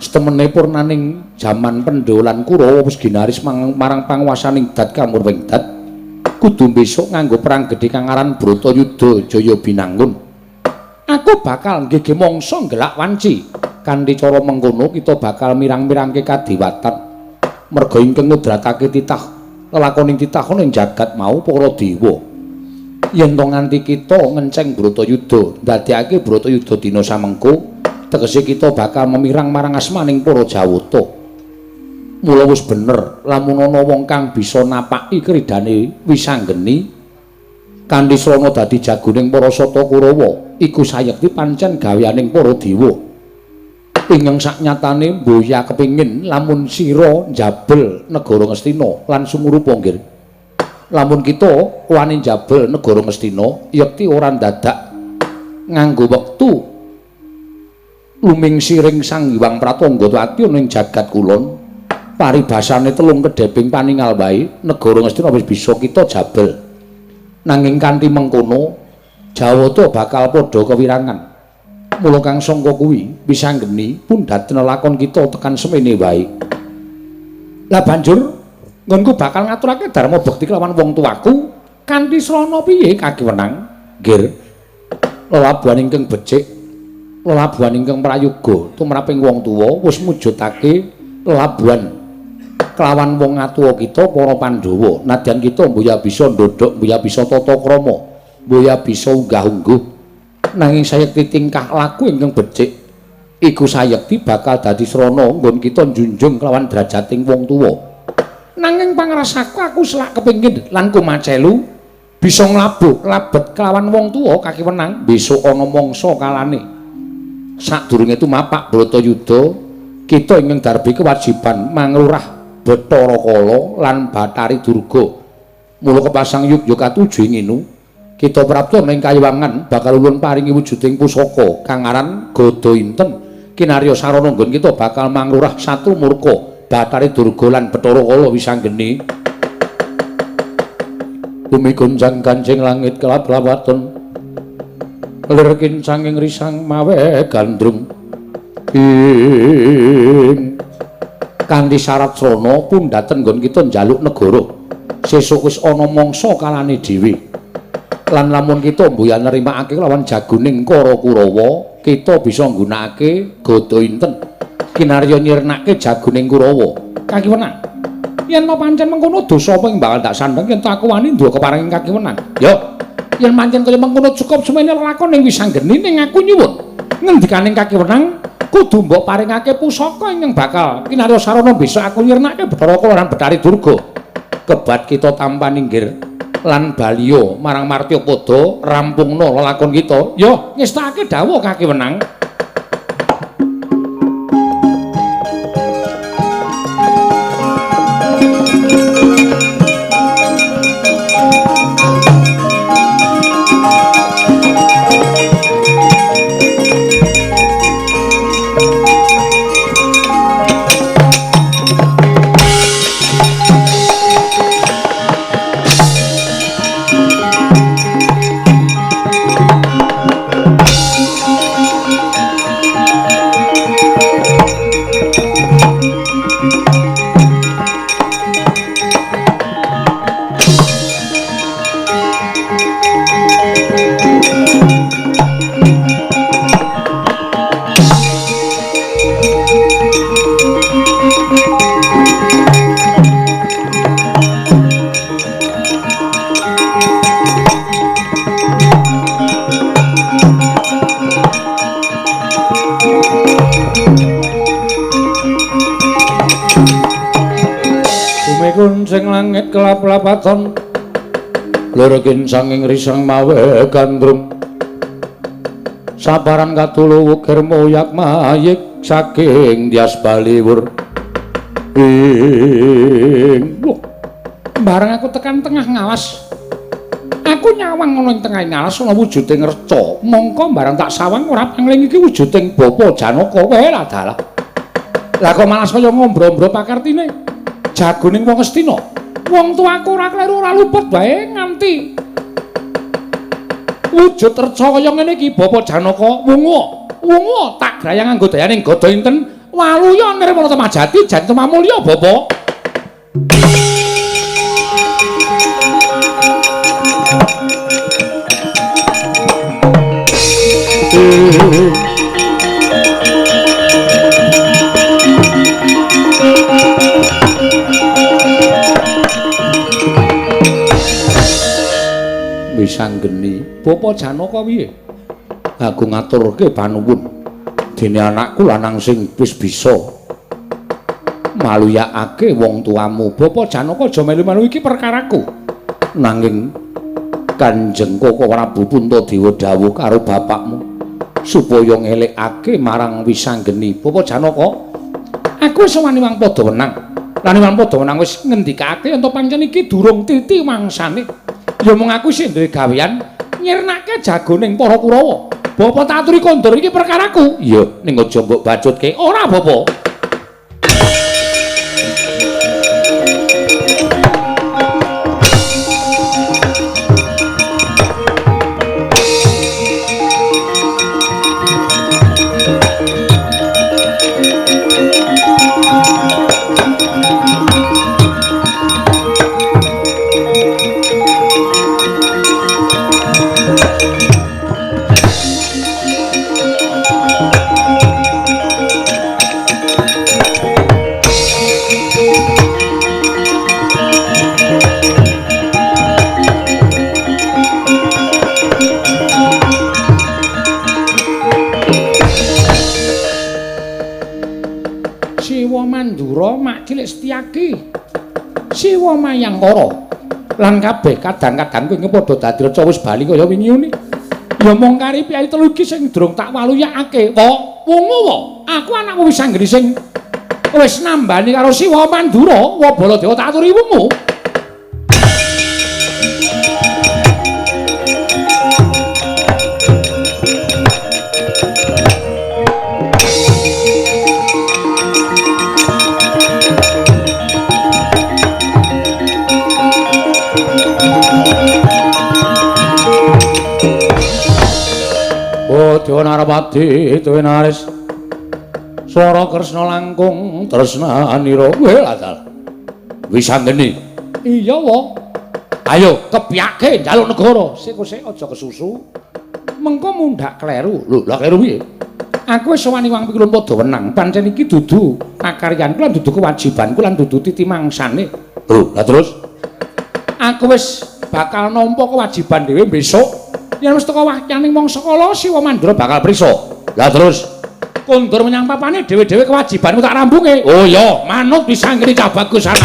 Setemene purnaning jaman Pandhawa lan Kurawa wis ginaris marang panguwasaning Dat Kamurwing Dat. Kudu besok nganggo perang gedhe kang aran Bratayuda Jaya Binangun. Aku bakal nggege mangsa nggelak wanci. Kanthi cara mengkono kita bakal mirang-mirangke kadewatan. Merga ingkang ngudratake titah lelakoning titah ana ing jagat mau para dewa. Yen to nganti kita ngenceng Bratayuda, ndadekake Bratayuda dina samengko, tegese kita bakal memirang marang asmaning para Jawata. Mula wis bener lamun ana wong kang bisa napaki kridane wisanggeni kanthi srana dadi jagoning para Sata Kurawa iku sayekti pancen gaweaning para dewa. Ingkang saknyatane mboya kepingin lamun sira njabel negara Ngastina lan sumurupa nggir. Lamun kita wani njabel negara Ngastina yekti ora ndadak nganggo wektu luming siring Sang Hyang Pratangga ati ana ing jagat kulon. Paribasane telung kedheping paningal wae negara Ngastina wis bisa kita jabel. Nanging kanthi mengkono Jawata bakal padha kewirangan. Mula kang sangka kuwi wisanggeni pundhaten lakon kita tekan semene wae. Lah banjur nggonku bakal ngaturake dharma bekti kelawan wong tuaku kanthi srana piye kakiwenang? Nggir. Lelabuhan ingkang becik, lelabuhan ingkang prayoga tumraping wong tuwa wis mujudake lelabuhan kelawan wong atuwa kita para Pandhawa. Nadyan kita mbuya bisa ndhodhok, mbuya bisa tata krama, mbuya bisa unggah-ungguh, nanging sayekti tingkah laku ingkang becik iku sayekti bakal dadi srana nggon kita njunjung kelawan drajating wong tuwa. Nanging pangrasaku aku selak kepingin lan kumacelu bisa nglabuh labet kelawan wong tuwa kakiwenang besok ana mangsa kalane. Sadurunge tumapak Bratayuda kita ingkang darbi kewajiban manglurah Bathara Kala lan Bathari Durga. Mula kepasang yugya katuju ing inu kita prapta ning kayiwangan bakal ulun paringi wujuding pusaka kang aran Gada Inten kinarya sarana nggon kita bakal manglurah satu murka Bathari Durga lan Bathara Kala wisanggeni. Bumi gonjang kancing langit kelap-lawaton lir kincanging risang mawe gandrung ing kanthi syarat srana pundhaten nggon kita njaluk negara sesuk wis ana mangsa kalane dhewe lan lamun kita mbuya nerimakake lawan jagoning para Kurawa kita bisa nggunakake Gada Inten kinarya nyirnake jagoning Kurawa kakiwenang. Yen to pancen mengkono dosa apa ing bakal tak sandheng yen aku wani nduwa keparinging kakiwenang. Yo, yen pancen kaya mengkono cukup semene lelakon ing wisanggeni ning aku nyuwun ngendikaning kakiwenang kudu mbok paringake pusaka ingkang bakal kinarya sarana besok aku nyirnake Bathara Kala lan Bathari Durga. Kebat kita tampa ninggir lan baliya marang Martyapada rampungna lelakon kita. Yo, ngestakake dawuh kakiwenang. Kuncing langit kelap-lapaton lir kincanging risang mawe gandrung sabaran katulu wukir moyak mayik saking Dyas Baliwur ing. Bareng aku tekan tengah ngalas, aku nyawang ana ing tengah ngalas ana wujuding reca. Mongko bareng tak sawang ora pangling iki wujuding Bapa Janaka. Weh lah dalah. Lah kok malah saya ngombro-ombro pakartine jagoning wong Astina. Wong tuaku ora kleru ora luput bae nganti wujud reca kaya ngene iki Bapa Janaka wungu. Wungu tak grayang nganggo dayaning Gada Inten waluya nirmala temajati jan temamulya Bapa. Wisanggeni Bapa Janaka piye? Aku ngaturke panuwun dene anakku lanang sing wis bisa maluyakake wong tuamu. Bapa Janaka aja melu-melu iki perkaraku. Nanging Kanjeng Koko Prabu Puntadewa dawuh karo bapakmu supaya ngelekake marang Wisanggeni. Bapa Janaka, aku wis wani wang padha wenang. Lan wang padha wenang wis ngendikake yen to pancen iki durung titi mangsane. Ya mung aku sing duwe gawean nyirnake jagoning para Kurawa. Bapa tak aturi kondur iki perkaraku. Iya, ning aja mbok bacutke. Ora, Bapa. Mandura, Mak Cilik Setyaki, Siwa Mayangkara lan kabeh kadang-kadangku ing padha dadi reca wis bali kaya wingi uni. Ya mung kari piyayi telu iki sing durung tak waluyakake. Wa, wungu wa, aku anakmu Wisanggeni sing wis nambani karo Siwa Mandura, wa Baladewa tak aturi wungu. Dewa Narapati tuwinaris swara Kresna langkung tresnanira. Weh dalah. Wisanggeni. Iya wa. Ayo kepyake njaluk negara. Sik sik aja kesusu. Mengko mundhak kleru. Lho, lah kleru piye? Aku wis sowan Iwang Pikulun padha wenang. Pancen iki dudu pakaryanku lan dudu kewajibanku lan dudu titimangsane. Lho, lah terus aku wis bakal nampa kewajiban dhewe besok. Yen wis teka wahyaning mangsa kala Siwa Mandura bakal prisa. Lah terus kondur menyang papane dhewe-dhewe kewajibanmu tak rambunge. Oh iya, manut Wisanggeni cah bagus ana.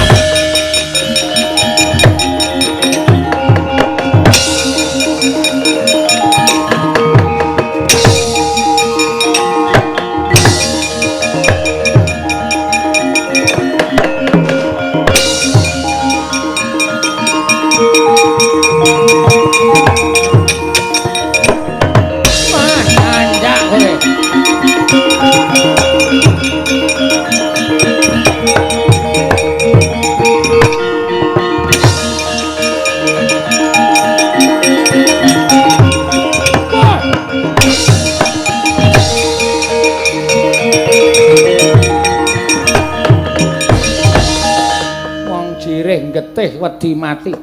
Getih wedi mati.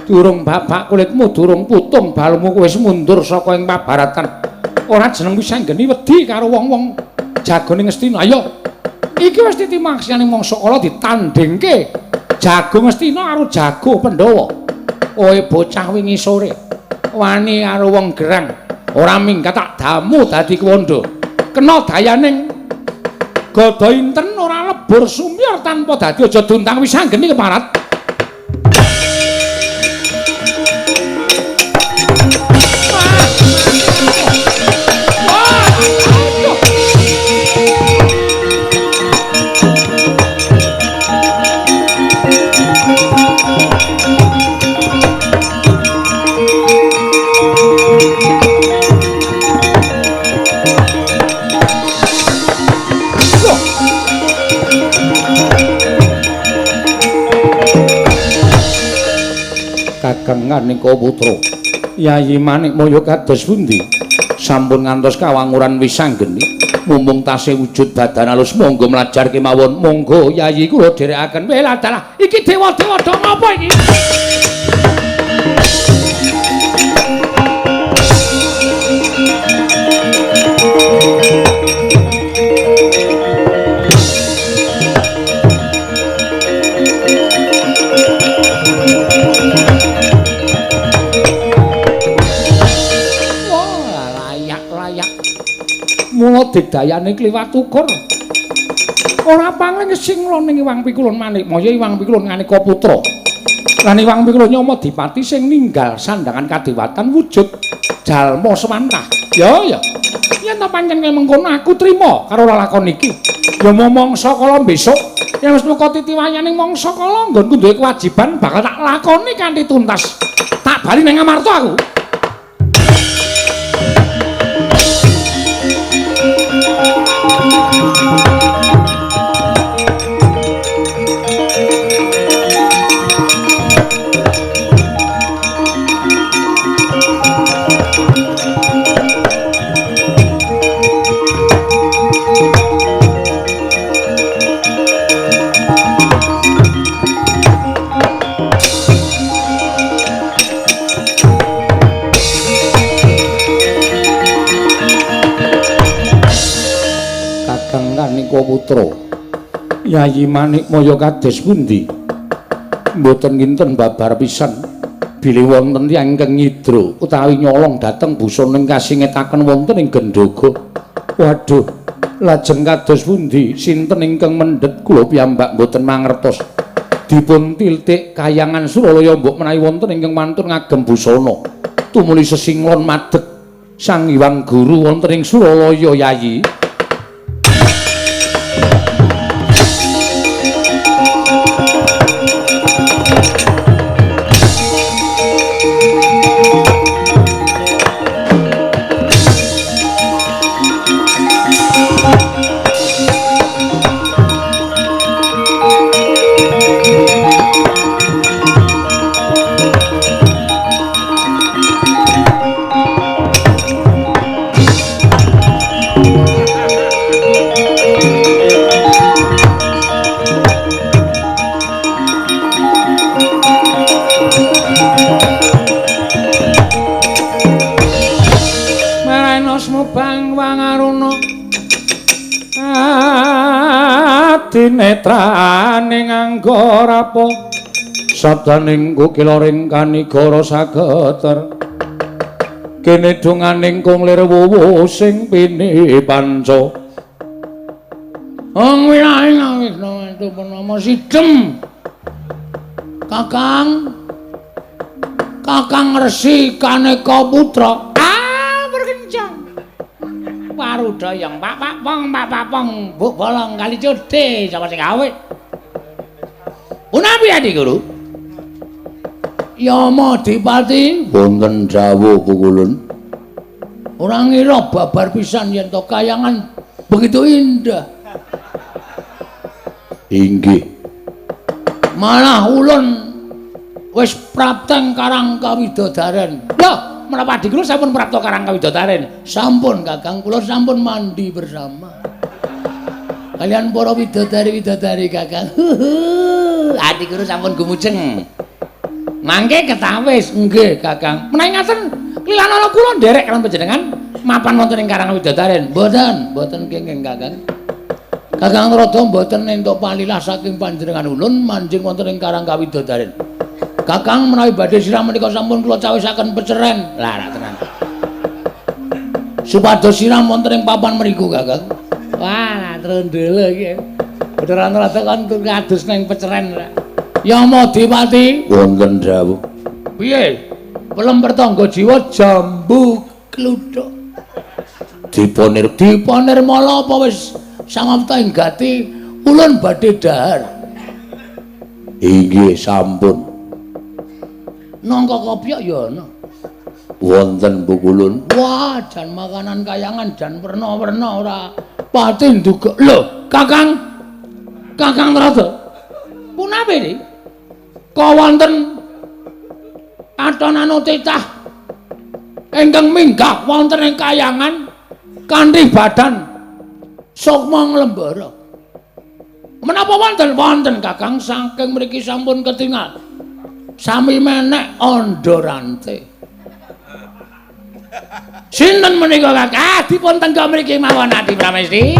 Durung babak kulitmu, durung putung balmu wis mundur saka ing pabaratan. Ora jeneng Wisanggeni wedi karo wong-wong jagone Ngastina. Ayo. Iki wis titimaksane mangsa kala ditandhingke jago Ngastina karo jago Pandhawa. Oe bocah wingi sore wani karo wong gerang, ora minggat tak damu dadi kuwanda. Kena dayaning gada inten ora lebur sumyur tanpa dadi aja duntang Wisanggeni keparat. Kakang Nganika Putra, Yayi Manikmaya kados pundi? Sampun ngantos kawanguran Wisanggeni, mumpung tasih wujud badan alus monggo mlajar kemawon. Monggo Yayi kula dherekaken. Weh dalah, iki dewa-dewa do ngapa iki? Mula digdayane kliwat ukur. Ora pangling sing ning Iwang Pikulun Manikmaya, Iwang Pikulun Nganika Putra. Lan Iwang Pikulun Nyama Dipati sing ninggal sandangan kadewatan wujud jalma sewantah. Ya ya. Yen ta pancen kaya mengkono aku trima karo lelakon iki. Ya mangsa kala besok yen wis muka titiwayaning mangsa kala nggonku duwe kewajiban bakal tak lakoni kanthi tuntas. Tak bali nang Amarta aku. Nganika Putra, Yayi Manikmaya kados pundi? Mboten kinten babar pisan bilih wonten tiyang ingkang nyidra utawi nyolong dhateng busana ingkang kasingetaken wonten ing Gendhoga. Waduh, Lajeng kados pundi sinten ingkang mendhet kula piyambak mboten mangertos. Dipun tiltik kayangan Suralaya mbok menawi wonten ingkang wantun ngagem busana. Tumuli sesinglon madeg Sang Hyang Guru wonten ing Suralaya Yayi. Netrane nganggo rapo sabdaning kukilaring kanigara sageter kene donganing kung lir wuwu sing pini panca ong wilaing Wisnu Purnama sidem Kakang Kakang Resi Kaneka Putra berkencang Warudayang pak pak pong pak pak pong buk bolong kali code sapa sing gawe punapi Adi Guru Yama Dipati wonten dawuh pukulun ora ngira babar pisan yen to kayangan begitu indah inggih malah ulun wis prapteng karang kawidodaren lho menapa Adi Guru sampun prapta karang kawidodaren? Sampun Kakang, kula sampun mandi bersama kalian para widodari-widodari Kakang. Adi Guru sampun gumujeng. Mangke ketawis nggih Kakang. Menawi ngaten lilanana kula nderek kaliyan panjenengan mapan wonten ing karang widodaren. Mboten, mboten kenging Kakang. Kakang Rada mboten entuk palilah saking panjenengan ulun manjing wonten ing karang kawidodaren. Kakang menawi badhe siram menika sampun kula cawisaken peceren. Lah ra tenan. Supados siram wonten ing papan mriku, Kakang. Wah, trondele iki. Beneran rada kon kados ning peceren. Yama Dipati wonten dawuh. Piye? Pelem pertangga jiwa jambu kluthuk. Diponir diponirmala apa wis samapta ing gati ulun badhe dhahar. Inggih sampun. Nangka kopyok ya ana. Wonten pukulun. Wah, jan makanan kayangan jan werna-werna ora pati nduga. Lho, Kakang. Kakang Rada. Punapi iki? Kok wonten atonanu titah ingkang minggah wonten ing kayangan kanthi badan sukma nglembara. Menapa wonten? Wonten Kakang, saking mriki sampun ketingal. Sami menek andha rante. Sinten menika Kakang? Ah, dipun tengga mriki mawon Adi Pramesti.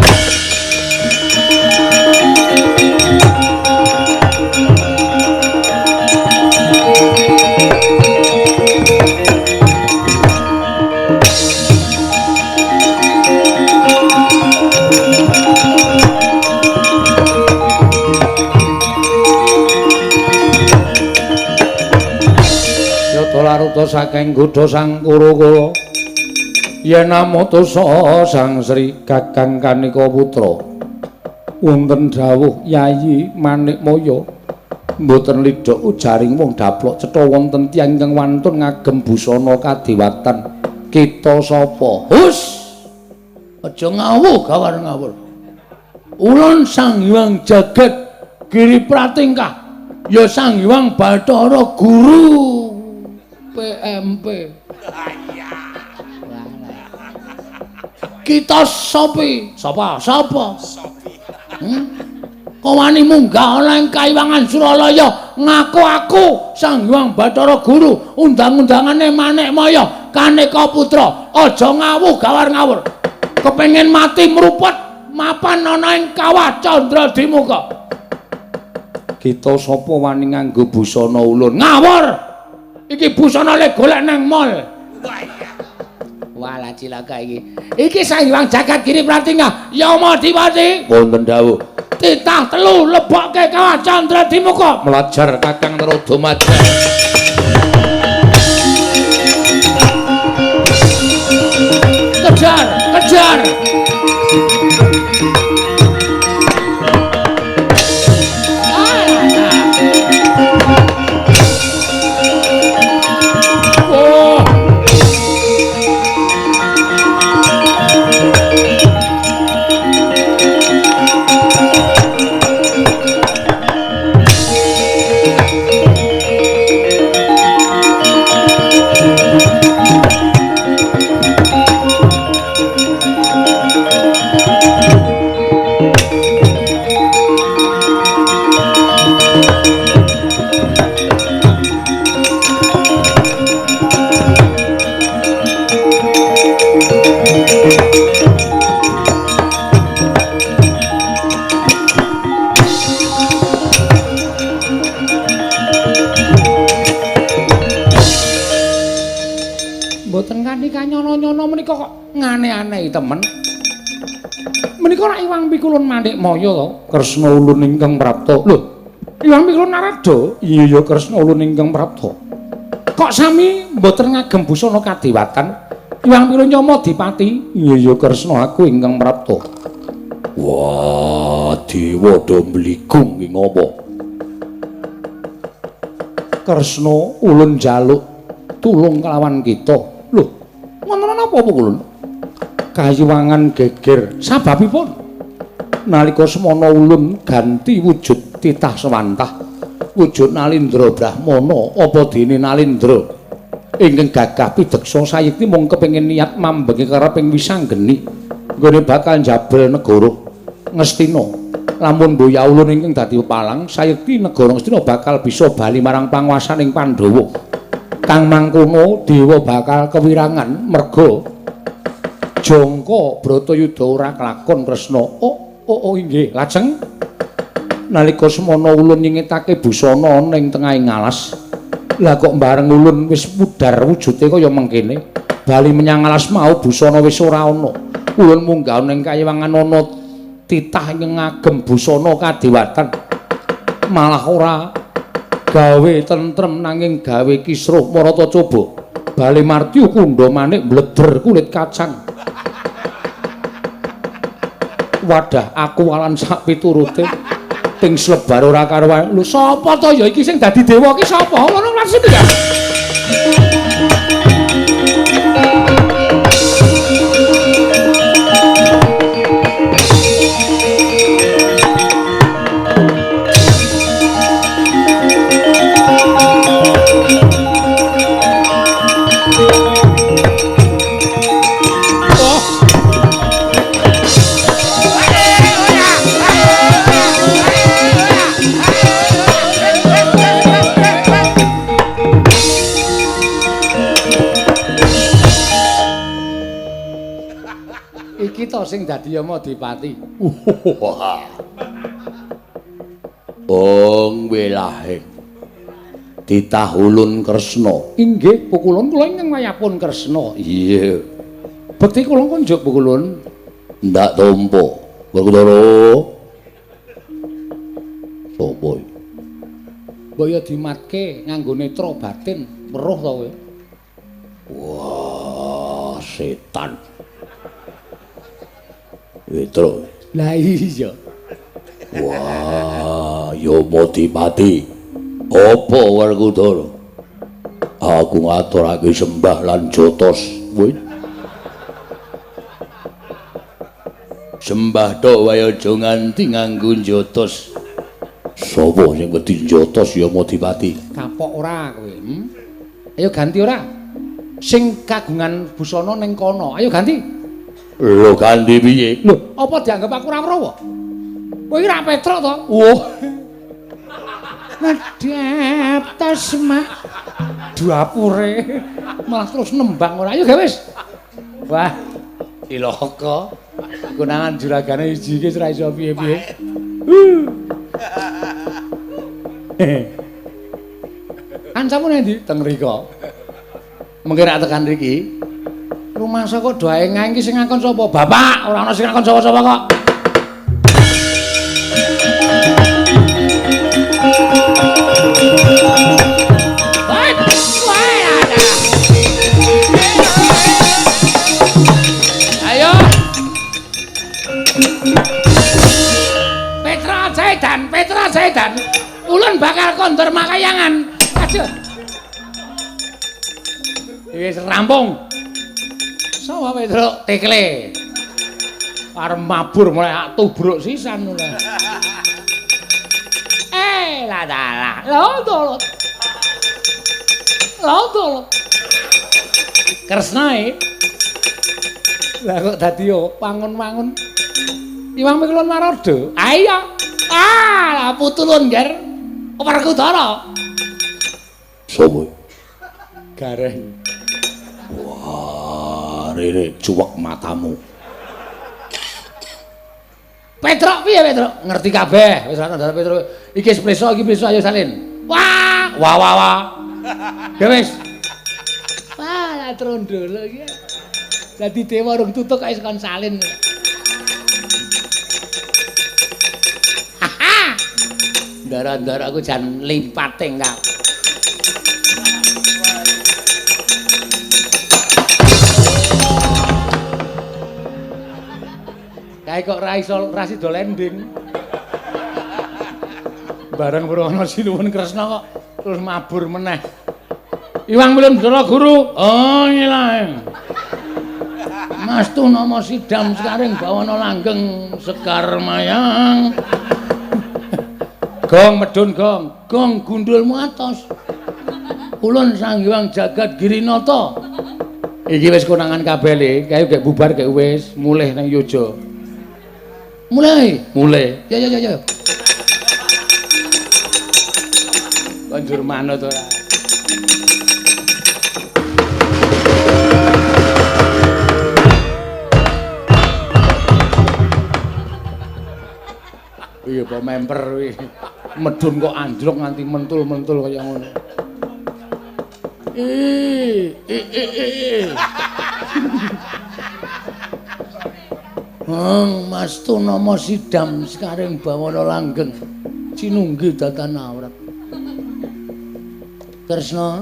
Laruta saking godha sang Kuru-kula yen amutusa Sang Sri Kakang Kanika Putra wonten dawuh Yayi Manikmaya mboten lidhok ujaring wong daplok cetha wonten tiyang ingkang wantun ngagem busana kadewatan kita sapa? Hus, aja ngawuh gawar ngawur. Ulun Sang Hyang Jagat Giri Pratingkah ya Sang Hyang Bathara Guru PMP. Kita sopi, sapa? Sapa? Kok wani munggah ana ing kayiwangan Suralaya ngaku aku Sang Hyang Bathara Guru, undang-undangane Manikmaya Kaneka Putra. Aja ngawuh gawar ngawur. Kepengin mati mruput mapan ana ing kawah Candra Dimuka. Kita sapa wani nganggo busana ulun? Ngawur. Iki busana le golek nang mall. Walah cilaka iki. Iki Sang Hyang Jagat Giri Pratingga Yama Dipati. Wonten dawuh. Titah telu lebokke kawah Candra Dimuka. Mlajar Kakang Narada Maja. Kejar, kejar. Oh. Mboten kanthi kanyono-nyono menika kok ngane-anehi temen. Menika rak Iwang Pikulun Manikmaya to, Kresna ulun ingkang prapta. Lho, Iwang Pikulun Narada? Iya ya Kresna ulun ingkang prapta. Kok sami mboten ngagem busana kadewatan? Iwang Pikulun Yama Dipati? Iya ya Kresna aku ingkang prapta. Wah, dewa do mbligung ki ngopo? Kresna ulun njaluk tulung kelawan kita. Lho, ngoten napa Pukulun? Kayiwangan geger. Sababipun nalika semana ulun ganti wujud titah sewantah, wujud Nalindra Brahmana apa dene Nalindra ingkang gagah pideksa sayekti mung kepengin niat mambengi kareping wisanggeni nggone bakal njabel negara Ngastina. Lamun mboya ulun ingkang dadi pepalang, sayekti negara Ngastina bakal bisa bali marang panguwasaning Pandhawa. Kang mangkono dewa bakal kewirangan merga jangka Bratayuda ora kelakon Kresna. Oh, oh, oh inggih. Lajeng nalika semana ulun nyingetake busana ning tengahing alas, lah kok bareng ulun wis pudar wujude kaya mengkene, bali menyang alas mau busana wis ora ana. Ulun munggah ning kayiwangan ana titah ingkang ngagem busana kadewatan, malah ora gawe tentrem nanging gawe kisruh. Marata coba bali martyu kundha manik mbleder kulit kacang. Wadah aku walan sak piturute ting slebar ora karuan. Lho sapa to ya iki sing dadi dewa iki sapa? Ngono langsung ya. Iki to sing dadi Yama Dipati. Ong welahe. Titah ulun Kresna. Inggih, Pukulun kula ingkang wayahpun Kresna. Iya. Bekti kula kunjuk Pukulun. Ndak tampa. Werkudara. Sopo iki? Mbok ya dimatke nganggo netra batin, weruh to kowe. Wah, setan. Petro. Lah iya. Wah, Yama Dipati. Apa Werkudara? Aku ngaturake sembah lan jotos. Sembah tok wae aja nganti nganggo jotos. Sapa sing wedi jotos Yama Dipati? Kapok ora kowe, Ayo ganti ora? Sing kagungan busana ning kono. Ayo ganti. Lho ganti piye? Lho, apa dianggep aku ora weruh? Kowe iki ra petruk to? Wah. Ngedep tasma dapure malah terus nembang ora. Ayo gawe wis. Wah, cilaka. Konangan juragane siji iki ora iso piye-piye. Kancamu nang ndi? Teng mriko. Mengke rak tekan mriki. Rumangsa kok do ae iki sing ngakon sapa? Bapak, ora ana sing ngakon sapa-sapa kok. Ayo. Petra Sedan, Petra Sedan. Ulun bakal kondur makayangan. Aduh. Wis rampung. Sapa Petruk tekle. Arep mabur mulai tubruk sisan mulai. Lah dalah. Lho lho. Lho lho. Kresnae. Lah kok dadi yo wangun-wangun. Iwang Mikulun Marodo. Ah iya. Ah, lah putu lun, Ger. Werkudara. Sopo? Gareng. Wah, rene cuwek matamu. Petruk piye Petruk? Ngerti kabeh. Wis ora ndak Petruk. Iki wis preso, iki preso ayo salin. Wah, wah wah wah. Ya wis. Wah, lah trondolo iki. Dadi dewa rung tutuk kok wis kon salin. Haha. Ndara-ndara aku jan limpate kau. Kae kok ra iso ra sida landing. Bareng weruh Sinuwun Kresna kok terus mabur meneh. Iwang Milun Bathara Guru. Oh ngilang. Mas tu nama sidam sekaring bawana langgeng sekar mayang. Gong medun gong, gong gundulmu atos. Ulun Sang Hyang Jagat Girinata. Iki wis konangan kabeh le, kae gek bubar gek wis mulih nang Yojo. Mulai, mulai. Ya ya ya ya. Banjur manut ora. Iya, apa memper kuwi. Medun kok anjlok nganti mentul-mentul kaya ngono. Ih, ih, ih, ih. Heng, Mas tu nama sidam sekaring bawana langgeng. Cinunggi datan awrat. Kresna,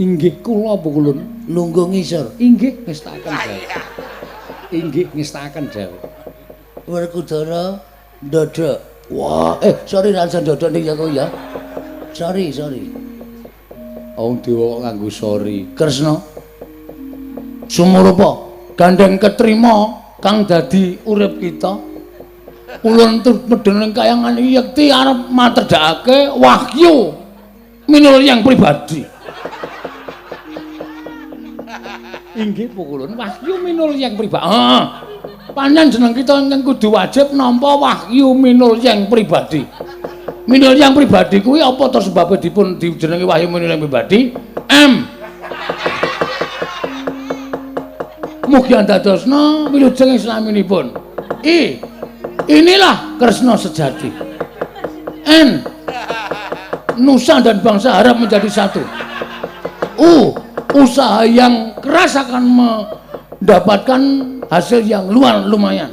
inggih kula apa kulun? Lungguh ngisor. Inggih ngestakaken dawuh. Inggih ngestakaken dawuh. Werkudara ndodhok. Wah, sorry ra iso ndodhok ning aku ya. Sorry, sorry. Wong dewa kok nganggo sorry. Kresna. Sumurupa gandeng ketrima kang dadi urip kita. Ulun medhen ing kayangan yekti arep matedhakake wahyu minul yang pribadi. Inggih pukulun wahyu minul yang pribadi. Heeh. Pancen jeneng kita ingkang kudu wajib nampa wahyu minul yang pribadi. Minul yang pribadi kuwi apa to sebabe dipun dijenengi wahyu minul yang pribadi? M. Mugi andadosna wilujeng islaminipun. I. Inilah Kresna sejati. N. Nusa dan bangsa harap menjadi satu. U. Usaha yang keras akan mendapatkan hasil yang luar lumayan.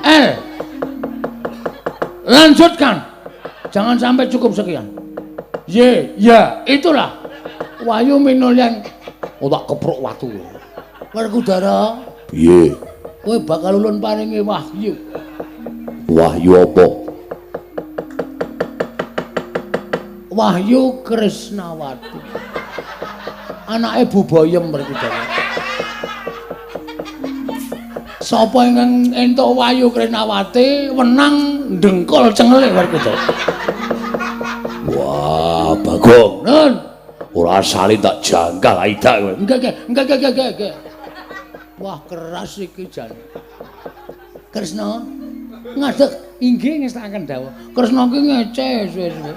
L. Lanjutkan, jangan sampai cukup sekian. Y. Ya, itulah wahyu minul yang otak keprok watu. Werkudara, piye? Kowe bakal ulun paringi wahyu. Wahyu apa? Wahyu Krisnawati. Anake Bu Boyem Werkudara. Sapa ingkang entuk wahyu Krisnawati wenang ndengkol cengele Werkudara. Wah, Bagong. Nun, ora salin tak jangkal aidak kowe. Enggak, enggak, enggak, enggak, enggak. Wah, keras iki jan. Kresna ngadeg inggih ngestakaken dawuh. Kresna ki ngece suwe-suwe.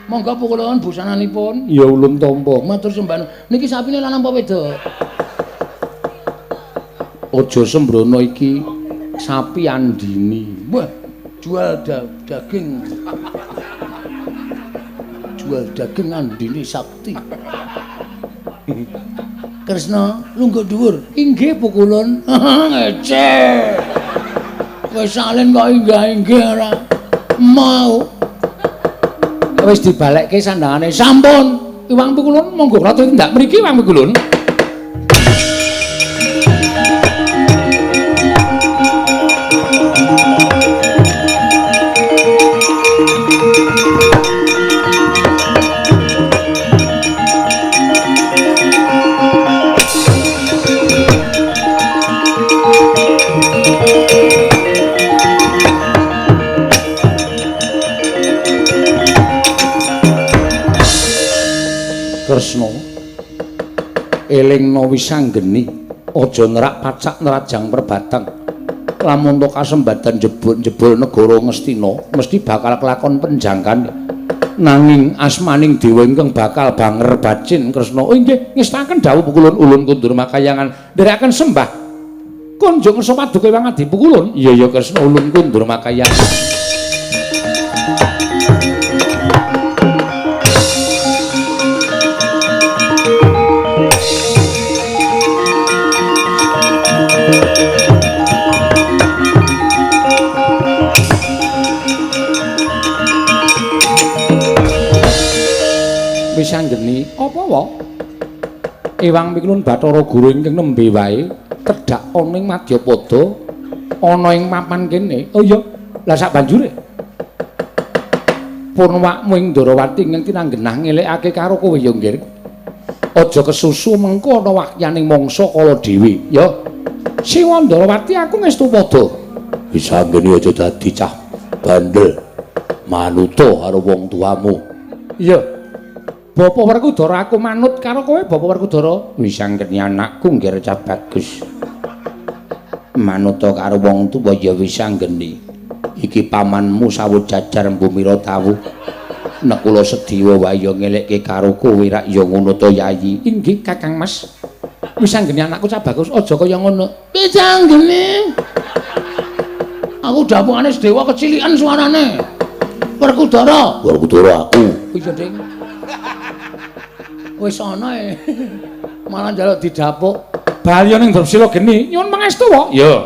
Monggo pukulun busananipun. Ya ulun tampa. Matur sembah. Niki sapine lanang apa wedok? Aja sembrono iki sapi Andini. Wah, jual daging. Jual daging Andini Sakti. Kresna lungguh dhuwur. Inggih pukulun. Ngece. Wis salen kok inggah-inggih ora mau. Wis dibalekke sandangane. Sampun. Iwang Pikulun monggo kula tindak mriki Iwang Pikulun. Kresna elingna wisanggeni aja nerak pacak nerajang perbatang lamun to kasembadan jebul-jebul negara Ngastina mesti bakal kelakon penjangkan nanging asmaning dewa ingkang bakal banger bacin Kresna. Oh inggih ngestaken dawuh Pukulun ulun kundur makayangan nderekaken sembah kunjung ngersa paduka Hyang Adi Pukulun. Iya ya Kresna ulun kundur makayangan. Wisanggeni apa wa? Ewang Pikulun Bathara Guru ingkang nembe wae tedhak ana ing Madyapada ana ing papan kene. Oh iya, lah sak banjure purnawakmu ing Ndarawati ingkang tinanggenah ngelekake karo kowe ya nggir. Aja kesusu mengko ana wahyaning mangsa kala dhewe ya. Siwa Ndarawati aku ngestu padha. Wisanggeni aja dadi cah bandel manuta karo wong tuamu. Iya. Bapak Werkudara aku manut karo kowe Bapak Werkudara. Wisanggeni anakku nggir cah bagus. Manuta karo wong tuwa ya wisanggeni. Iki pamanmu sawut jajar mbumira tawu. Nek kula sediwa wae ya ngelekke karo kowe rak ya ngono to Yayi. Inggih Kakang Mas. Wisanggeni anakku cah bagus aja kaya ngono. Wisanggeni. Aku dapukane sedewa kecilikan suarane. Werkudara. Werkudara aku. Iya, Ding. Wis ana e. Malah njaluk didapuk. Bali ning Drupsila geni, nyuwun pangestu wae. Ya.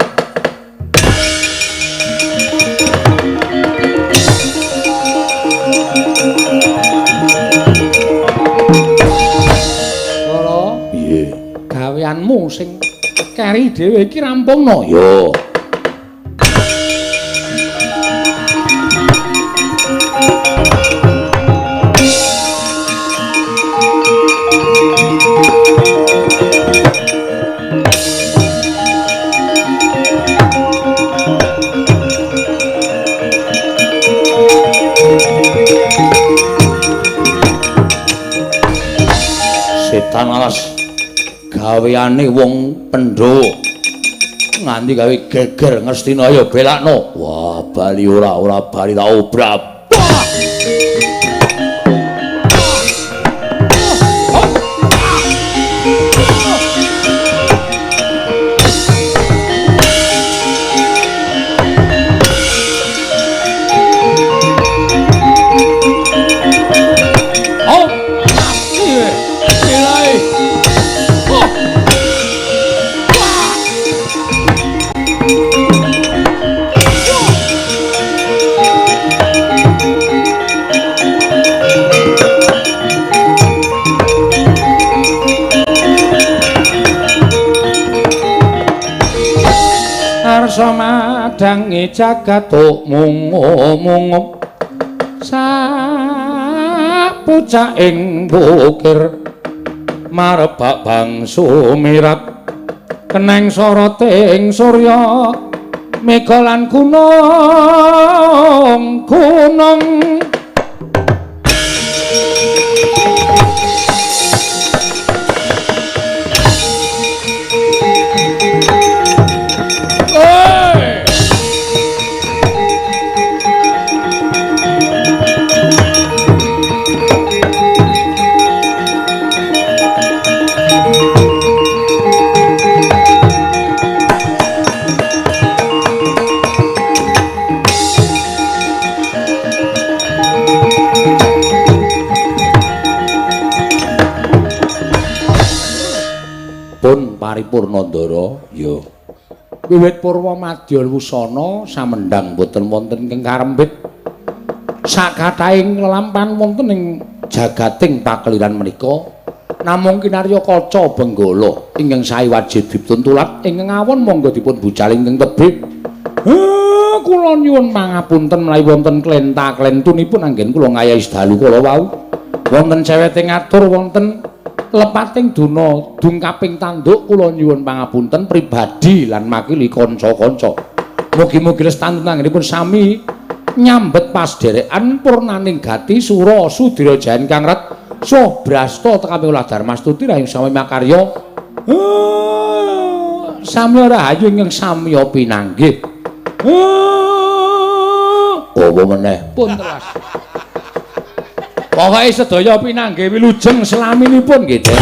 Kala, piye? Gaweanmu sing keri dhewe iki rampungno. Ya. Setan alas gaweane wong Pandhawa nganti gawe geger Ngastina ya belakno. Wah, bali ora ora bali tak obrak. Arsa madange jagat mungu-mungu sak pucaking bukir marebak bangsu mirat keneng soroting surya mega lan gunung gunung. Pun paripurna, Ndara. Ya. Wiwit purwa madya wusana samendhang boten wonten ingkang karembit. Sakathahing lelampahan wonten ing jagating pakeliran menika namung kinarya kaca benggala ingkang sae wajib dipun tulat ingkang awon monggo dipun bucal ingkang tebih. Kula nyuwun pangapunten menawi wonten klenta-klentunipun anggen kula ngayahi sedalu kala wau. Wonten cewete ngatur, wonten lepating duna dungkaping tanduk, kula nyuwun pangapunten pribadi lan makili kanca-kanca. Mugi-mugi lestantun anggenipun sami nyambet pasderekan purnaning gati sura sudira jayan kang ret sobrasta tekapi ulah darmastuti rahing sami makarya. Samya rahayu ingkang samya pinanggih. Apa meneh pun telas. Pokoke sedaya pinanggih wilujeng selaminipun nggih, Dek.